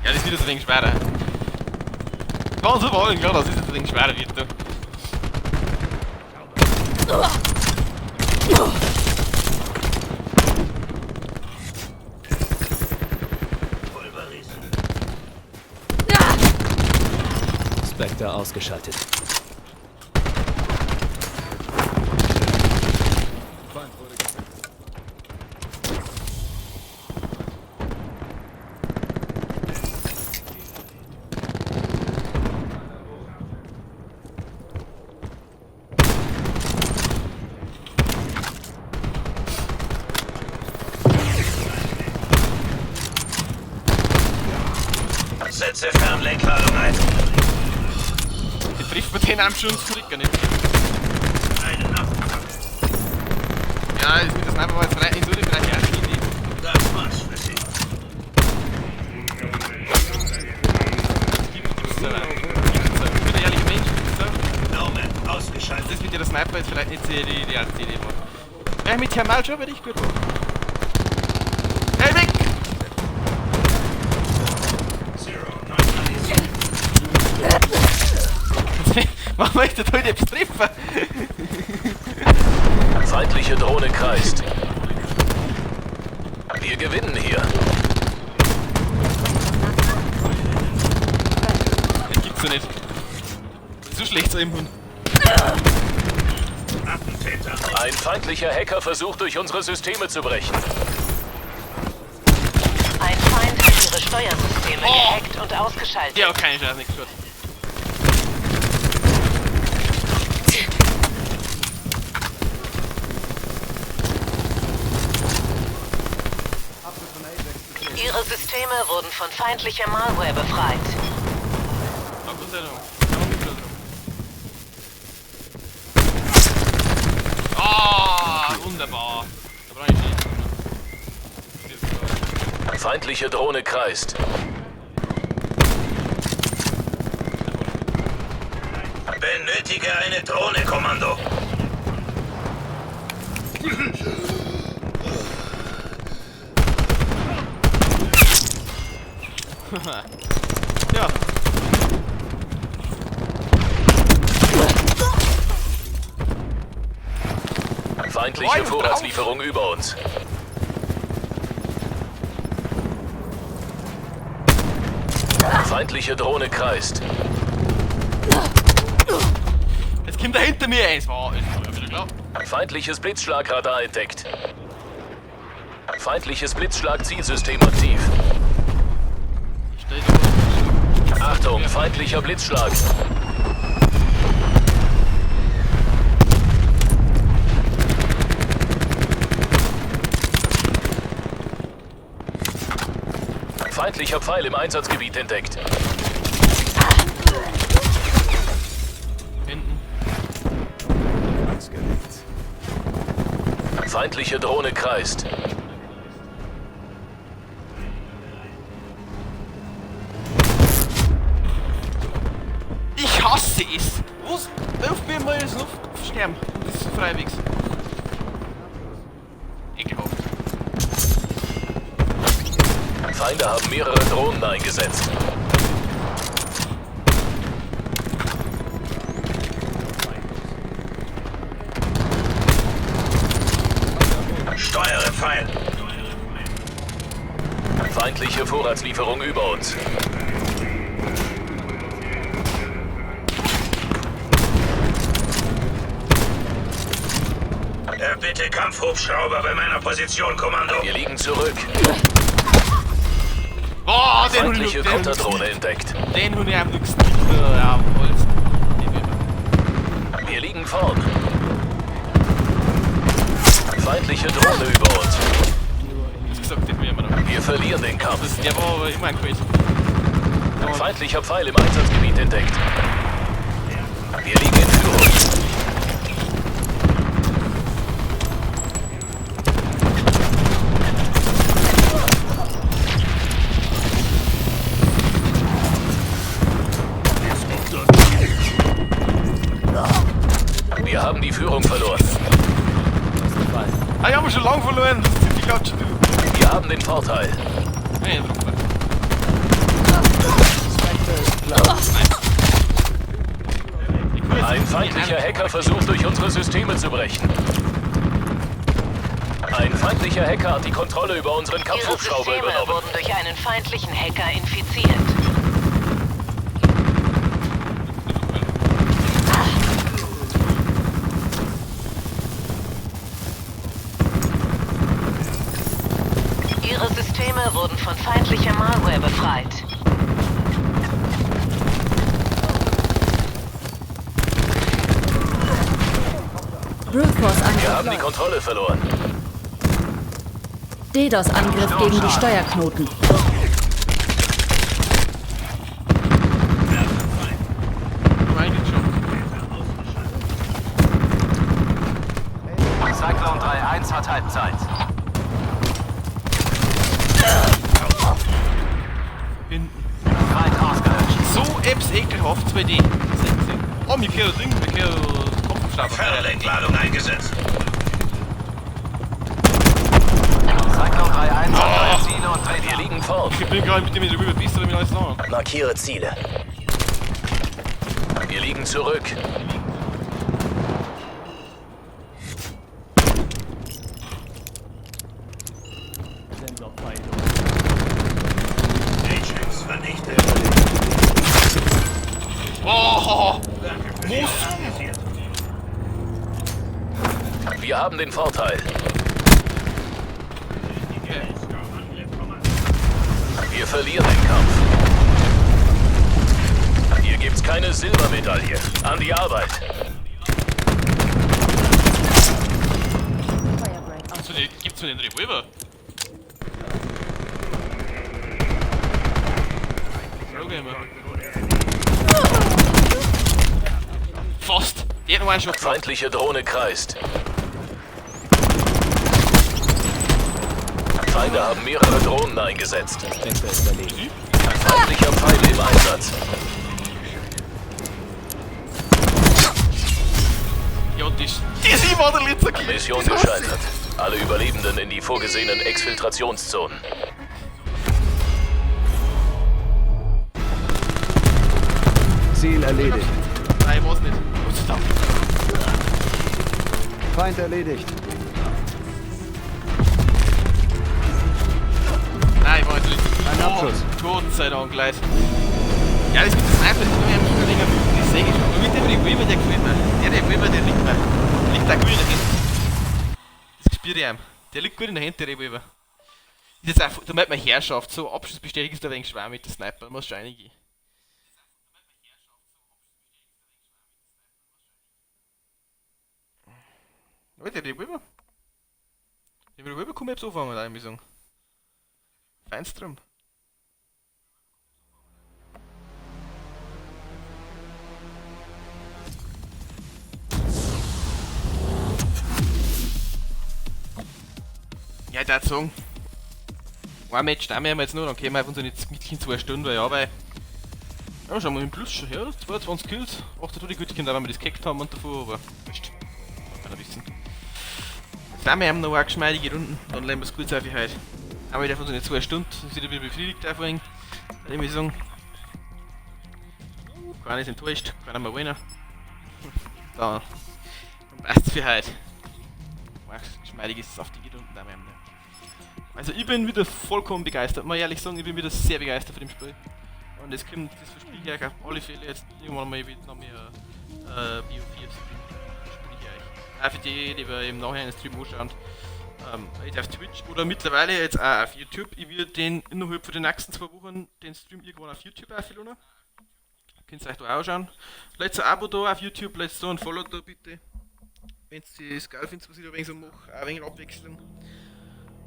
S1: Ja, das wird jetzt ein wenig schwerer. Ganz so wollen, klar, das ist jetzt ein wenig schwerer wird. Du.
S8: Spectre ausgeschaltet.
S3: Feind wurde getötet.
S4: Setze Fernlenkladung ein.
S1: Die trifft man den am schon zurück, gar nicht. Ja, das mit der Sniper war jetzt vielleicht nicht so die vielleicht erste Idee.
S4: Das war's für Sie.
S1: Gibt's da. Gibt's da. Ich bin ein ehrlicher Mensch, gibt's da.
S4: Nomad ausgeschaltet.
S1: Das mit der Sniper ist vielleicht nicht die idealste Idee war. Ja, mit Thermal schon würde ich gut machen. Hey, weg!
S4: Zero neutralisiert.
S1: Warum möchte ich da heute etwas treffen?
S2: Feindliche Drohne kreist. Wir gewinnen hier.
S1: Das gibt's doch nicht. So schlecht zu ihm Hund.
S2: Ein feindlicher Hacker versucht, durch unsere Systeme zu brechen.
S7: Ein Feind hat ihre Steuersysteme gehackt und ausgeschaltet.
S1: Ja, keine Chance, nichts gut.
S7: Ihre Systeme wurden von feindlicher Malware befreit.
S1: Ah, wunderbar. Da brauche ich nicht.
S2: Feindliche Drohne kreist.
S4: Benötige eine Drohne, Kommando.
S1: Ja.
S2: Feindliche Vorratslieferung über uns. Feindliche Drohne kreist.
S1: Jetzt kommt er hinter mir. Es war ja wieder klar.
S2: Feindliches Blitzschlagradar entdeckt. Feindliches Blitzschlag-Zielsystem aktiv.
S1: Ich stell da
S2: Achtung, feindlicher Blitzschlag. Feindlicher Pfeil im Einsatzgebiet entdeckt.
S1: Hinten.
S2: Feindliche Drohne kreist.
S1: Ich hasse es! Was? Auf mir mal das Luft sterben. Das ist freiwegs. Ekelhaft.
S2: Feinde haben mehrere Drohnen eingesetzt.
S4: Steuere Pfeil.
S2: Feindliche Vorratslieferung über uns.
S4: Bitte Kampfhubschrauber bei meiner Position, Kommando.
S2: Wir liegen zurück.
S1: Oh, den
S2: Feindliche Konterdrohne entdeckt.
S1: Den hab ich einfach gestickt. Ja, Holz.
S2: Wir liegen vorn. Feindliche Drohne über uns.
S1: Das gesagt, den will ich immer noch.
S2: Wir verlieren den Kampf.
S1: Das, der war aber immer ein Quiz.
S2: Feindlicher Pfeil im Einsatzgebiet entdeckt. Wir liegen in Führung. Wir haben die Führung verloren.
S1: Ah, ich hab schon lange verloren. Das ist die Klatsche, du.
S2: Wir haben den Vorteil.
S1: Nee, drauf.
S2: Ein feindlicher Hacker versucht, durch unsere Systeme zu brechen. Ein feindlicher Hacker hat die Kontrolle über unseren
S7: Ihre
S2: Kampfhubschrauber
S7: Systeme
S2: übernommen.
S7: wurden durch einen feindlichen Hacker infiziert. Ihre Systeme wurden von feindlicher Malware befreit.
S11: Brute Force
S2: Wir
S11: Angriff
S2: haben die
S11: läuft.
S2: Kontrolle verloren.
S11: DDoS-Angriff gegen die Steuerknoten.
S1: Reingejumpt.
S9: Cyclone 3-1 hat Halbzeit.
S1: Hinten.
S9: Feind ausgelöscht.
S1: So ebs ekelhaft 2D. Oh, mir gehört Ding, mir gehört Kampfhubschrauber.
S4: Fernlenkladung eingesetzt.
S9: Cyclone 3-1 hat neue Ziele und dreht
S2: Wir liegen vorn.
S1: Ich bin gerade mit dem Revolver besser, wenn ich alles noch.
S2: Markiere Ziele. Wir liegen zurück.
S4: Ajax vernichtet.
S1: Oh,
S4: Muss.
S2: Wir haben den Vorteil. Wir verlieren den Kampf. Hier gibt's keine Silbermedaille. An die Arbeit.
S1: Gibt's mir den Revolver? Frage immer. Fast! Der hat noch einen Shot.
S2: Feindliche Drohne kreist. Feinde haben mehrere Drohnen eingesetzt.
S8: Spectre ist erledigt.
S2: Feindlicher Pfeil im Einsatz.
S1: Ja, das. Das war der letzte Kill.
S2: Mission gescheitert. Alle Überlebenden in die vorgesehenen Exfiltrationszonen.
S3: Ziel erledigt.
S1: Nein, ich weiß nicht. Gott sei Dank.
S3: Feind erledigt.
S1: Nein, ich weiß nicht.
S3: Ein Abschuss.
S1: Gott sei Dank, Leute. Revolver, der gefällt mir. Der Revolver, der liegt mir. Der liegt auch gut in der Hand. Das spüre ich ihm. Der liegt gut in der Hand, der Revolver. Ist jetzt auch, da merkt man Herrschaft, so Abschussbestätigung ist da ein wenig schwer mit der Sniper, da muss schon reingehen. Alter, der Revolver. Der Revolver kann man jetzt anfangen, da muss ich sagen. Feinst drum. Ja, ich würde sagen, ein Match da haben wir jetzt noch, dann kommen wir auf unsere gemütlichen 2 Stunden, weil ja, weil. Ja, schauen wir im Plus schon her, 22 Kills. Ach, da tut die gut, wenn wir das gehackt haben und davor, aber wurscht. Kann man wissen. Jetzt haben wir noch eine geschmeidige Runden, dann lernen wir es gut auf heute. Haben wir auf unsere 2 Stunden, sind wieder befriedigt auf ein. Dann ich sagen, keiner ist enttäuscht, keiner mehr wollen. Dann passt's für heute. Geschmeidiges, saftige Runden da wir haben. Also ich bin wieder vollkommen begeistert, muss ehrlich sagen, ich bin wieder sehr begeistert von dem Spiel. Und es kommt, das verspreche ich euch auf alle Fälle jetzt irgendwann mal wieder noch mehr BO4 Stream spiele ich euch. Auch für die, die wir im Nachhinein den Stream anschauen, jetzt auf Twitch oder mittlerweile jetzt auch auf YouTube. Ich werde den innerhalb von den nächsten 2 Wochen den Stream irgendwann auf YouTube aufladen. Könnt ihr euch da auch anschauen. Lasst ein Abo da auf YouTube, lasst so ein Follow da bitte. Wenn ihr das geil findet, was ich da ein wenig so mache, auch ein wenig Abwechslung.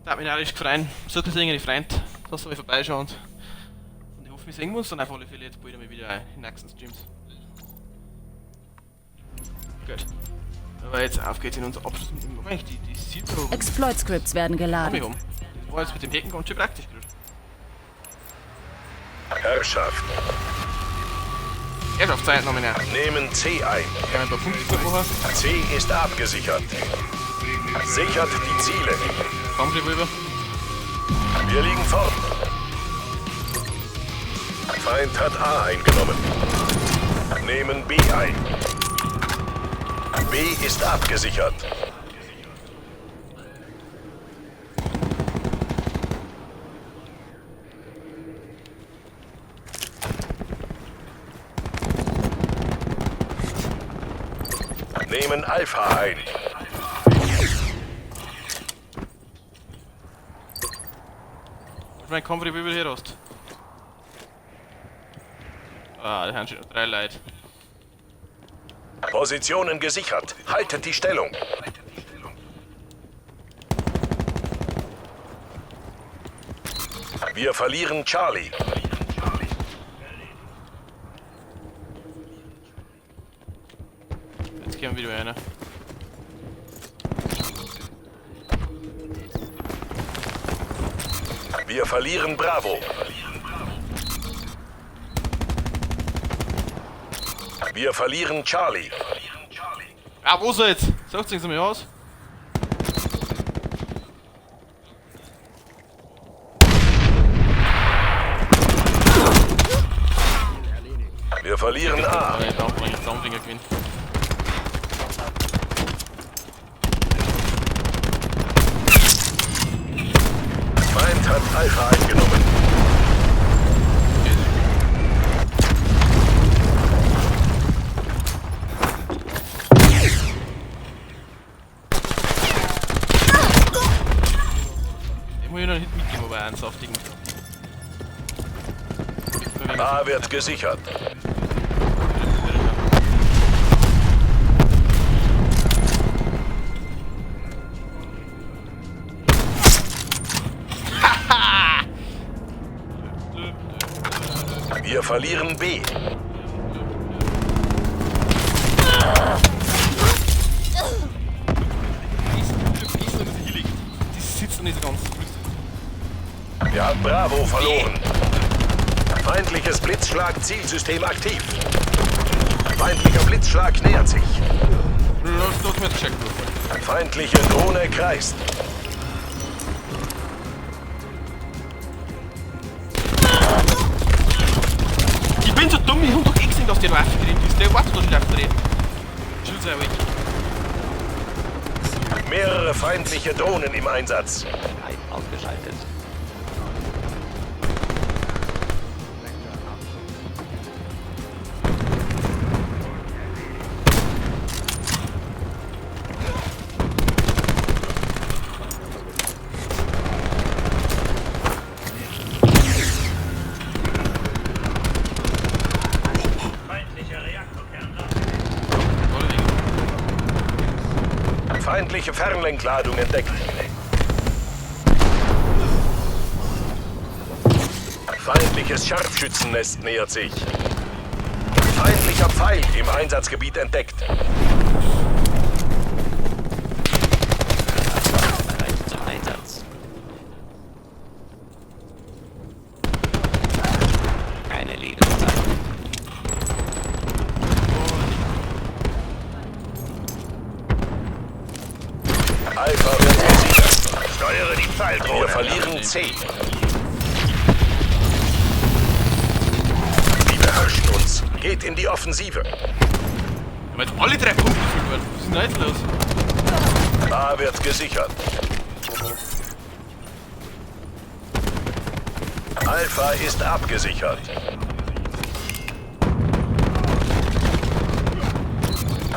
S1: Da hat mich narrisch gefreut. Sucht euch irgendeine Freund, dass ihr mal vorbeischauen. Und ich hoffe, wir sehen uns dann auf alle Fälle jetzt bald einmal wieder in den nächsten Streams. Gut. Aber jetzt auf geht's in unser Abschluss mit dem eigentlich die Zero.
S11: Exploit Scripts werden geladen.
S1: Komm ich um. Das war jetzt mit dem Hacken ganz schön praktisch gerade.
S6: Herrschaft.
S1: Herrschaftszeit noch mehr.
S6: Nehmen C ein.
S1: Kann ein paar Punkte gut machen.
S6: C ist abgesichert. Sichert die Ziele.
S1: Kampfrevolver.
S6: Wir liegen vorn. Feind hat A eingenommen. Nehmen B ein. B ist abgesichert. Nehmen Alpha ein.
S1: Ich mein Kampfrevolver hier raus. Ah, da haben schon 3 Leute.
S6: Positionen gesichert. Haltet die Stellung. Wir verlieren Charlie.
S1: Jetzt kommen wieder einer.
S6: Wir verlieren Bravo. Wir verlieren Charlie.
S1: Ah, wo ist er jetzt? Sagt sich's mir aus.
S6: Wir verlieren A. Feind hat Alpha eingenommen.
S1: Ich muss ja noch einen Hit mitgeben, aber einen saftigen.
S6: A wird gesichert. Wir verlieren B.
S1: Das sitzt noch nicht so ganz flüssig.
S6: Wir haben Bravo verloren. Feindliches Blitzschlag-Zielsystem aktiv. Feindlicher Blitzschlag nähert sich. Feindliche Drohne kreist.
S1: Ich bin so dumm, ich hab doch eh gesehen, dass der noch aufgedreht ist. Der wartet doch nicht aufdrehen. Chill sei ruhig.
S6: Mehrere feindliche Drohnen im Einsatz.
S10: Ausgeschaltet.
S6: Feindliche Fernlenkladung entdeckt. Feindliches Scharfschützennest nähert sich. Feindlicher Pfeil im Einsatzgebiet entdeckt.
S10: Bereit zum Einsatz. Keine Lebenszeit.
S6: Alpha wird gesichert.
S4: Steuere die Pfeildrohne.
S6: Wir verlieren C. Sie beherrschen uns. Geht in die Offensive.
S1: Wir haben jetzt alle 3 Punkte verloren. Was ist denn da jetzt los?
S6: A wird gesichert. Alpha ist abgesichert.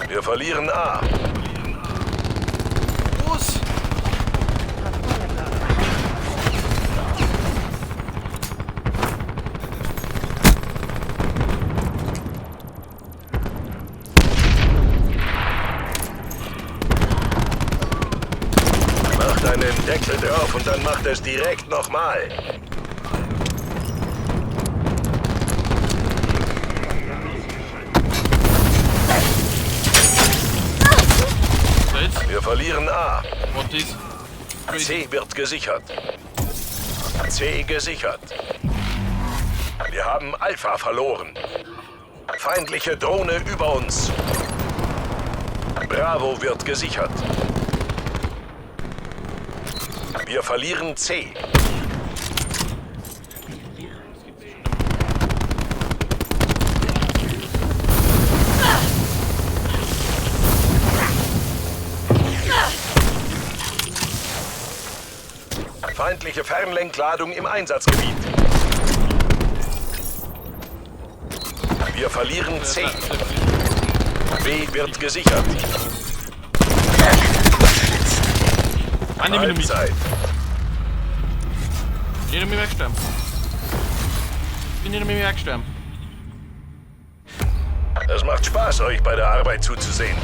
S6: Wir verlieren A.
S1: Los!
S6: Macht einen Deckel drauf und dann macht es direkt nochmal.
S1: So jetzt?
S6: Wir verlieren A.
S1: What is?
S6: C wird gesichert. C gesichert. Wir haben Alpha verloren. Feindliche Drohne über uns. Bravo wird gesichert. Wir verlieren C. Feindliche Fernlenkladung im Einsatzgebiet. Wir verlieren C. B wird gesichert.
S1: Eine Minute.
S6: Halbzeit.
S1: Bin ich noch mehr gestorben? Bin ich noch mehr gestorben?
S6: Es macht Spaß, euch bei der Arbeit zuzusehen.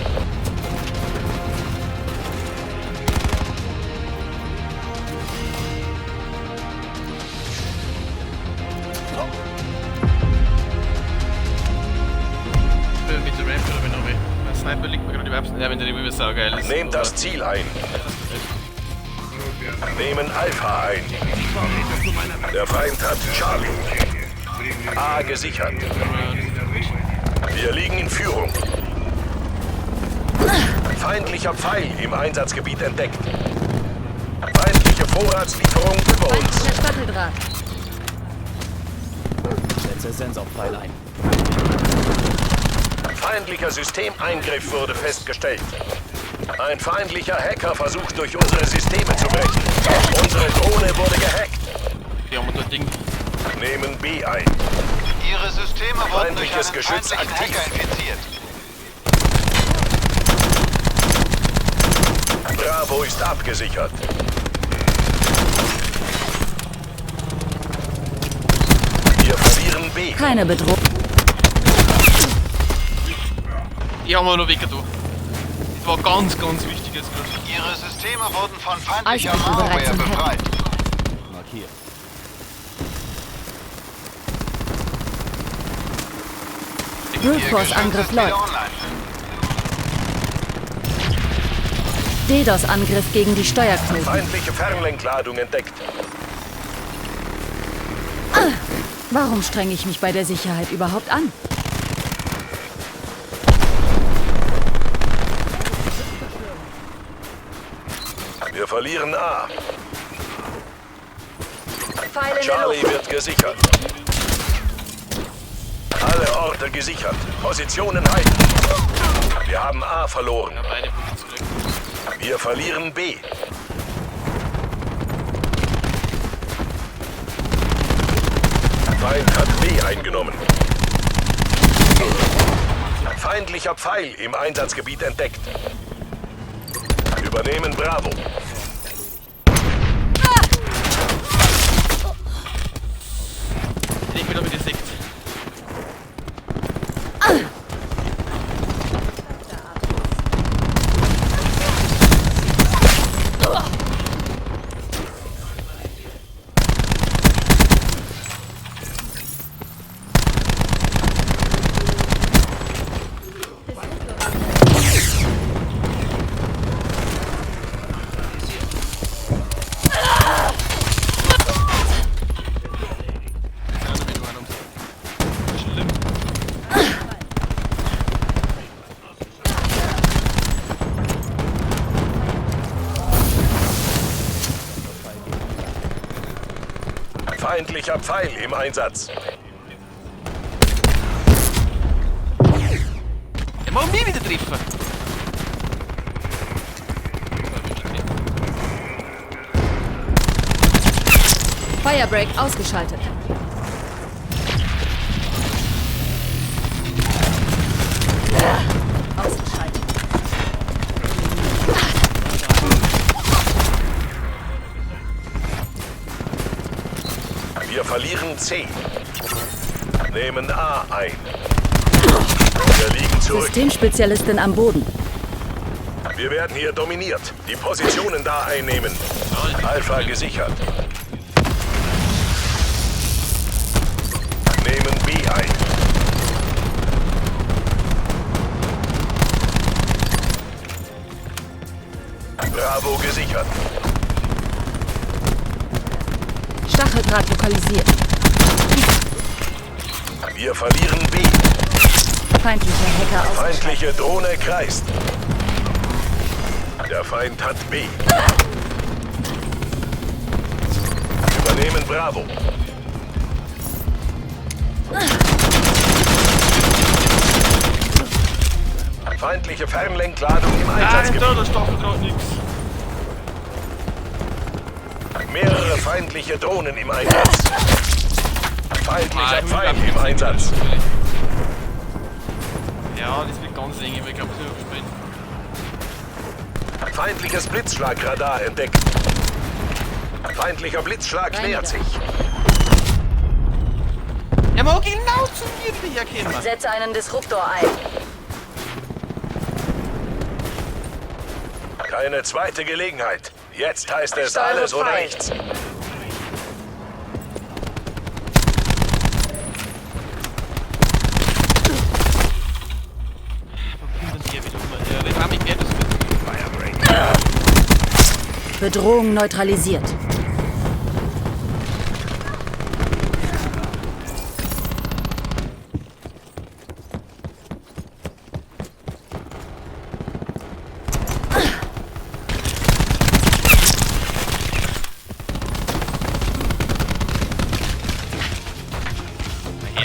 S1: Mit der Ramp oder mit noch mein Sniper liegt mir gerade überhaupt nicht. Ja, wenn der Revolver saugeil ist.
S6: Nehmt das Ziel ein. Nehmen Alpha ein. Der Feind hat Charlie. A gesichert. Wir liegen in Führung. Feindlicher Pfeil im Einsatzgebiet entdeckt. Feindliche Vorratslieferung über uns.
S11: Feindlicher Stacheldraht.
S8: Setze Sensorpfeil ein.
S6: Feindlicher Systemeingriff wurde festgestellt. Ein feindlicher Hacker versucht, durch unsere Systeme zu brechen. Unsere Drohne wurde gehackt.
S1: Die haben wir da Ding.
S6: Nehmen B ein.
S9: Ihre Systeme wurden durch
S6: Feindliches
S9: einen
S6: Geschütz
S9: feindlichen
S6: aktiv.
S9: Hacker infiziert.
S6: Bravo ist abgesichert. Wir verlieren B.
S11: Keine Bedrohung.
S1: Die haben wir noch weggetan. Das war ganz, ganz wichtig jetzt gerade.
S9: Ihre Systeme wurden von feindlicher
S11: Eisbüffel bereit
S9: Malware
S11: zum Hacken.
S9: befreit.
S8: Markiert.
S11: Brute
S9: Ihr
S11: Force
S9: Geschütz
S11: Angriff
S9: ist wieder
S11: läuft.
S9: online.
S11: DDoS Angriff gegen die Steuerknoten.
S6: Feindliche Fernlenkladung entdeckt.
S11: Warum strenge ich mich bei der Sicherheit überhaupt an?
S6: Wir verlieren A.
S5: Pfeil in der
S6: Charlie
S5: Luft.
S6: wird gesichert. Alle Orte gesichert. Positionen halten. Wir haben A verloren.
S1: Ja, beide Punkte zurück.
S6: Wir verlieren B. Feind hat B eingenommen. Feindlicher Pfeil im Einsatzgebiet entdeckt. Übernehmen Bravo.
S1: Ich bin da mit Insekt.
S6: Feindlicher Pfeil im Einsatz.
S1: Er muss mich wieder treffen.
S11: Firebreak ausgeschaltet. Ausgeschaltet.
S6: Wir verlieren C. Nehmen A ein. Wir liegen zurück.
S11: Systemspezialistin am Boden.
S6: Wir werden hier dominiert. Die Positionen da einnehmen. Alpha gesichert. Nehmen B ein. Bravo gesichert.
S11: Stacheldraht lokalisiert.
S6: Wir verlieren B.
S11: Feindlicher Hacker ausgeschaltet.
S6: Feindliche Drohne kreist. Der Feind hat B. Übernehmen Bravo. Feindliche Fernlenkladung im Einsatzgebiet.
S1: Alter, da Stacheldraht nix.
S6: Mehrere feindliche Drohnen im Einsatz. Feindlicher Pfeil im Einsatz.
S1: Ja, das wird ganz eng, aber ich glaube, das wird überspielen.
S6: Feindliches Blitzschlagradar entdeckt. Feindlicher Blitzschlag nähert sich.
S1: Ja, aber genau zu mir wieder herkommen.
S11: Setze einen Disruptor ein.
S6: Keine zweite Gelegenheit. Jetzt heißt es alles oder nichts.
S11: Bedrohung neutralisiert.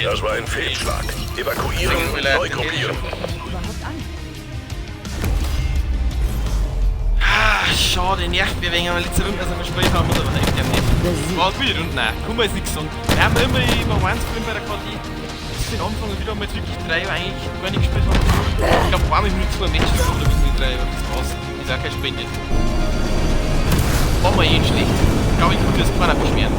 S6: Das war ein Fehlschlag. Evakuieren und neu gruppieren.
S1: Ah, schade, nervt mir wegen, aber letzte Runde, also wir gespielt haben, aber echt ja nicht. War wieder Runde, nein, kann man jetzt nichts sagen. Wir haben immer über 1 gespielt bei der KT. Das ist den Anfang und wieder haben wir jetzt wirklich 3 eigentlich gar nicht gespielt haben. Ich glaube, einmal nur 2 Matches gehabt, da müssen die 3, aber das war's. Ist auch kein Spiel nicht. War mal eh nicht schlecht. Ich glaube, ich konnte das keiner beschweren.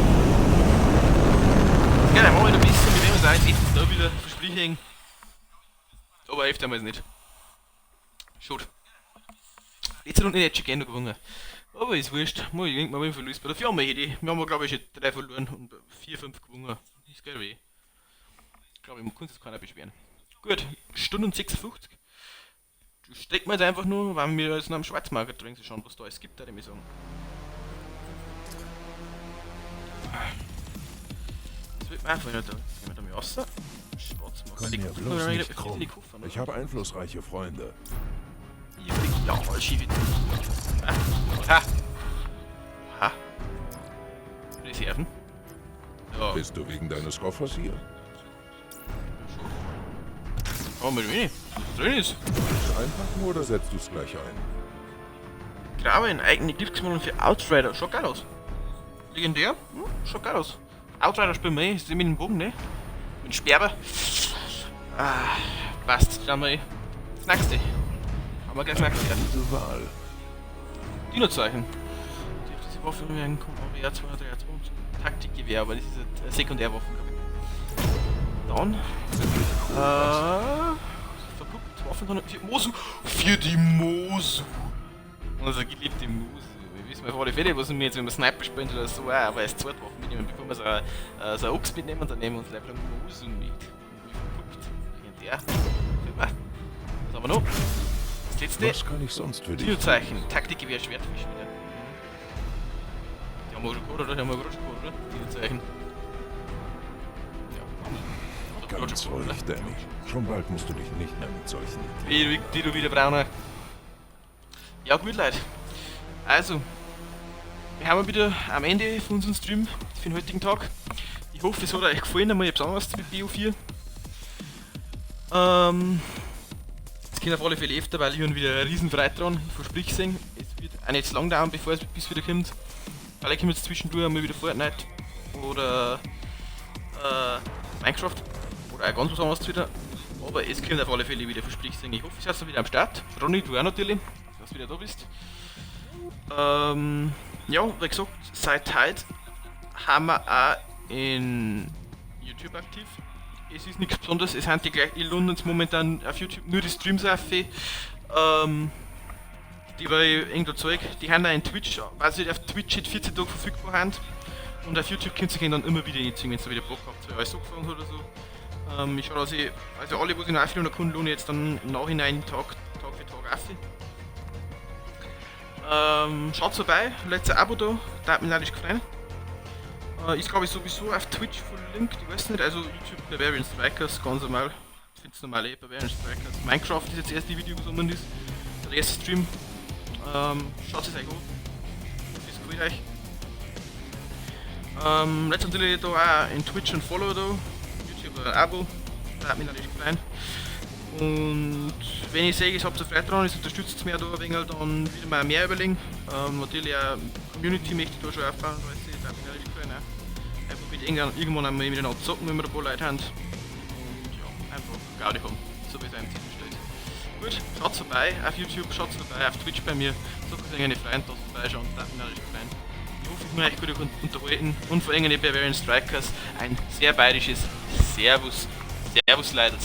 S1: Das geht einmal ein bisschen, mit dem wir uns jetzt da wieder versprechen. Aber öfter mal nicht. Schade. Letzte Runde hätte ich schon gerne gewonnen. Aber ist wurscht. Mal irgendwann mal Verlust. Bei der Firma hätte ich. Wir haben glaube ich schon 3 verloren und 4, 5 gewonnen. Ist geil weh. Ich glaube, ich kann sich keiner beschweren. Gut, Stunde und 56. Strecken wir jetzt einfach nur, weil wir jetzt noch am Schwarzmarkt drin schauen, was da alles gibt, würde ich sagen. Das wird mir einfach nicht da. Jetzt gehen wir da mal raus. Schwarzmarkt.
S6: Komm mir bloß nicht krumm. Ich habe einflussreiche Freunde.
S1: Ja, schiebe. Ha. Ha. Reserven. Ja.
S6: Bist du wegen deines Koffers hier?
S1: Oh, mit wenig. Was drin ist.
S6: Willst du einpacken oder setzt du es gleich ein?
S1: Grabe in eigene Glücksmodell für Outrider. Schaut geil aus. Legendär? Hm, schaut geil aus. Outrider spielen wir eh. Ist mit dem Bogen, ne? Mit dem Sperber. Ah, passt. Schauen wir eh. Das nächste. Haben wir gleich das nächste.
S6: Diese Wahl.
S1: Dino-Zeichen. Diese Waffe werden kommen, aber ja, 2, 3, 2. Taktikgewehr, aber das ist eine Sekundärwaffe, glaube ich. Dann. Verpuppt Waffen für Mosu. Für die Mosu. Also geliebte Mosu. Wir wissen auf alle Fälle, was wir jetzt, wenn wir Sniper spielen oder so, auch, aber als Zweitwaffe mitnehmen. Bevor wir so eine Ochs mitnehmen, dann nehmen wir uns gleich eine Mosu mit. Wie verpuppt. Legendär. Was haben wir noch? Das letzte.
S6: Was kann ich sonst für dich?
S1: Dino-Zeichen. Taktikgewehr, Schwertfisch wieder. Die haben wir schon gehabt, oder? Die haben wir gerade schon gehabt, oder? Dino-Zeichen. Ja.
S6: Ganz ruhig, Danny. Schon bald musst du dich nicht mehr mit solchen
S1: Die du wieder brauner. Ja gut, Leute. Also, wir haben wieder am Ende von unserem Stream für den heutigen Tag. Ich hoffe, es hat euch gefallen, einmal etwas anderes mit BO4. Es kommt auf alle Fälle öfter, weil ich habe wieder eine riesen Freude dran. Ich verspreche es Ihnen. Es wird auch nicht zu lang dauern, bevor es bis wieder kommt. Vielleicht kommt jetzt zwischendurch einmal wieder Fortnite oder Minecraft oder auch ganz was anderes wieder. Aber es kommt auf alle Fälle wieder, verspreche es Ihnen. Ich hoffe, ihr seid wieder am Start. Ronny, du auch natürlich, dass du wieder da bist. Ja, wie gesagt, seit heute haben wir auch in YouTube aktiv. Es ist nichts Besonderes, es sind die gleich, ich lade uns momentan auf YouTube nur die Streams auf, die weil ich irgendwo zeig, die haben auch in Twitch, weil sie auf Twitch jetzt 14 Tage verfügbar sind. Und auf YouTube könnt ihr dann immer wieder einziehen, wenn ihr wieder Bock habt, weil alles angefangen hat oder so. Ich schaue, dass ich, also alle, die sich noch aufnehmen können, lohne ich jetzt dann im Nachhinein Tag für Tag auf. Schaut vorbei, lasst ein Abo da, da hat mich natürlich gefreut. Ist glaube ich sowieso auf Twitch verlinkt, ich weiß nicht, also YouTube Bavarian Strikers, ganz normal. Find's normal eh, Bavarian Strikers. Minecraft ist jetzt erst die Video, was um ist, der erste Stream. Schaut es euch an. Das gefällt euch. Lasst natürlich da auch in Twitch ein Follow da, YouTube ein Abo, da hat mich natürlich gefreut. Und wenn ich sehe, ich habt ihr Freude dran, es unterstützt mich auch da ein wenig, dann wieder mal mehr überlegen. Natürlich auch Community möchte ich da schon aufbauen, weiß ich, das hat mich natürlich gefreut. Auch. Einfach mit irgendwann einmal miteinander zocken, wenn wir ein paar Leute haben. Und ja, einfach Gaudi haben, so wie es einem Titel steht. Gut, schaut vorbei auf YouTube, schaut vorbei auf Twitch bei mir, sagt euch eine Freund, dass vorbeischauen, das hat mich natürlich gefreut. Ich hoffe, ich bin euch gut unterhalten und vor allem die Bavarian Strikers ein sehr bayerisches Servus. Servus, Leute.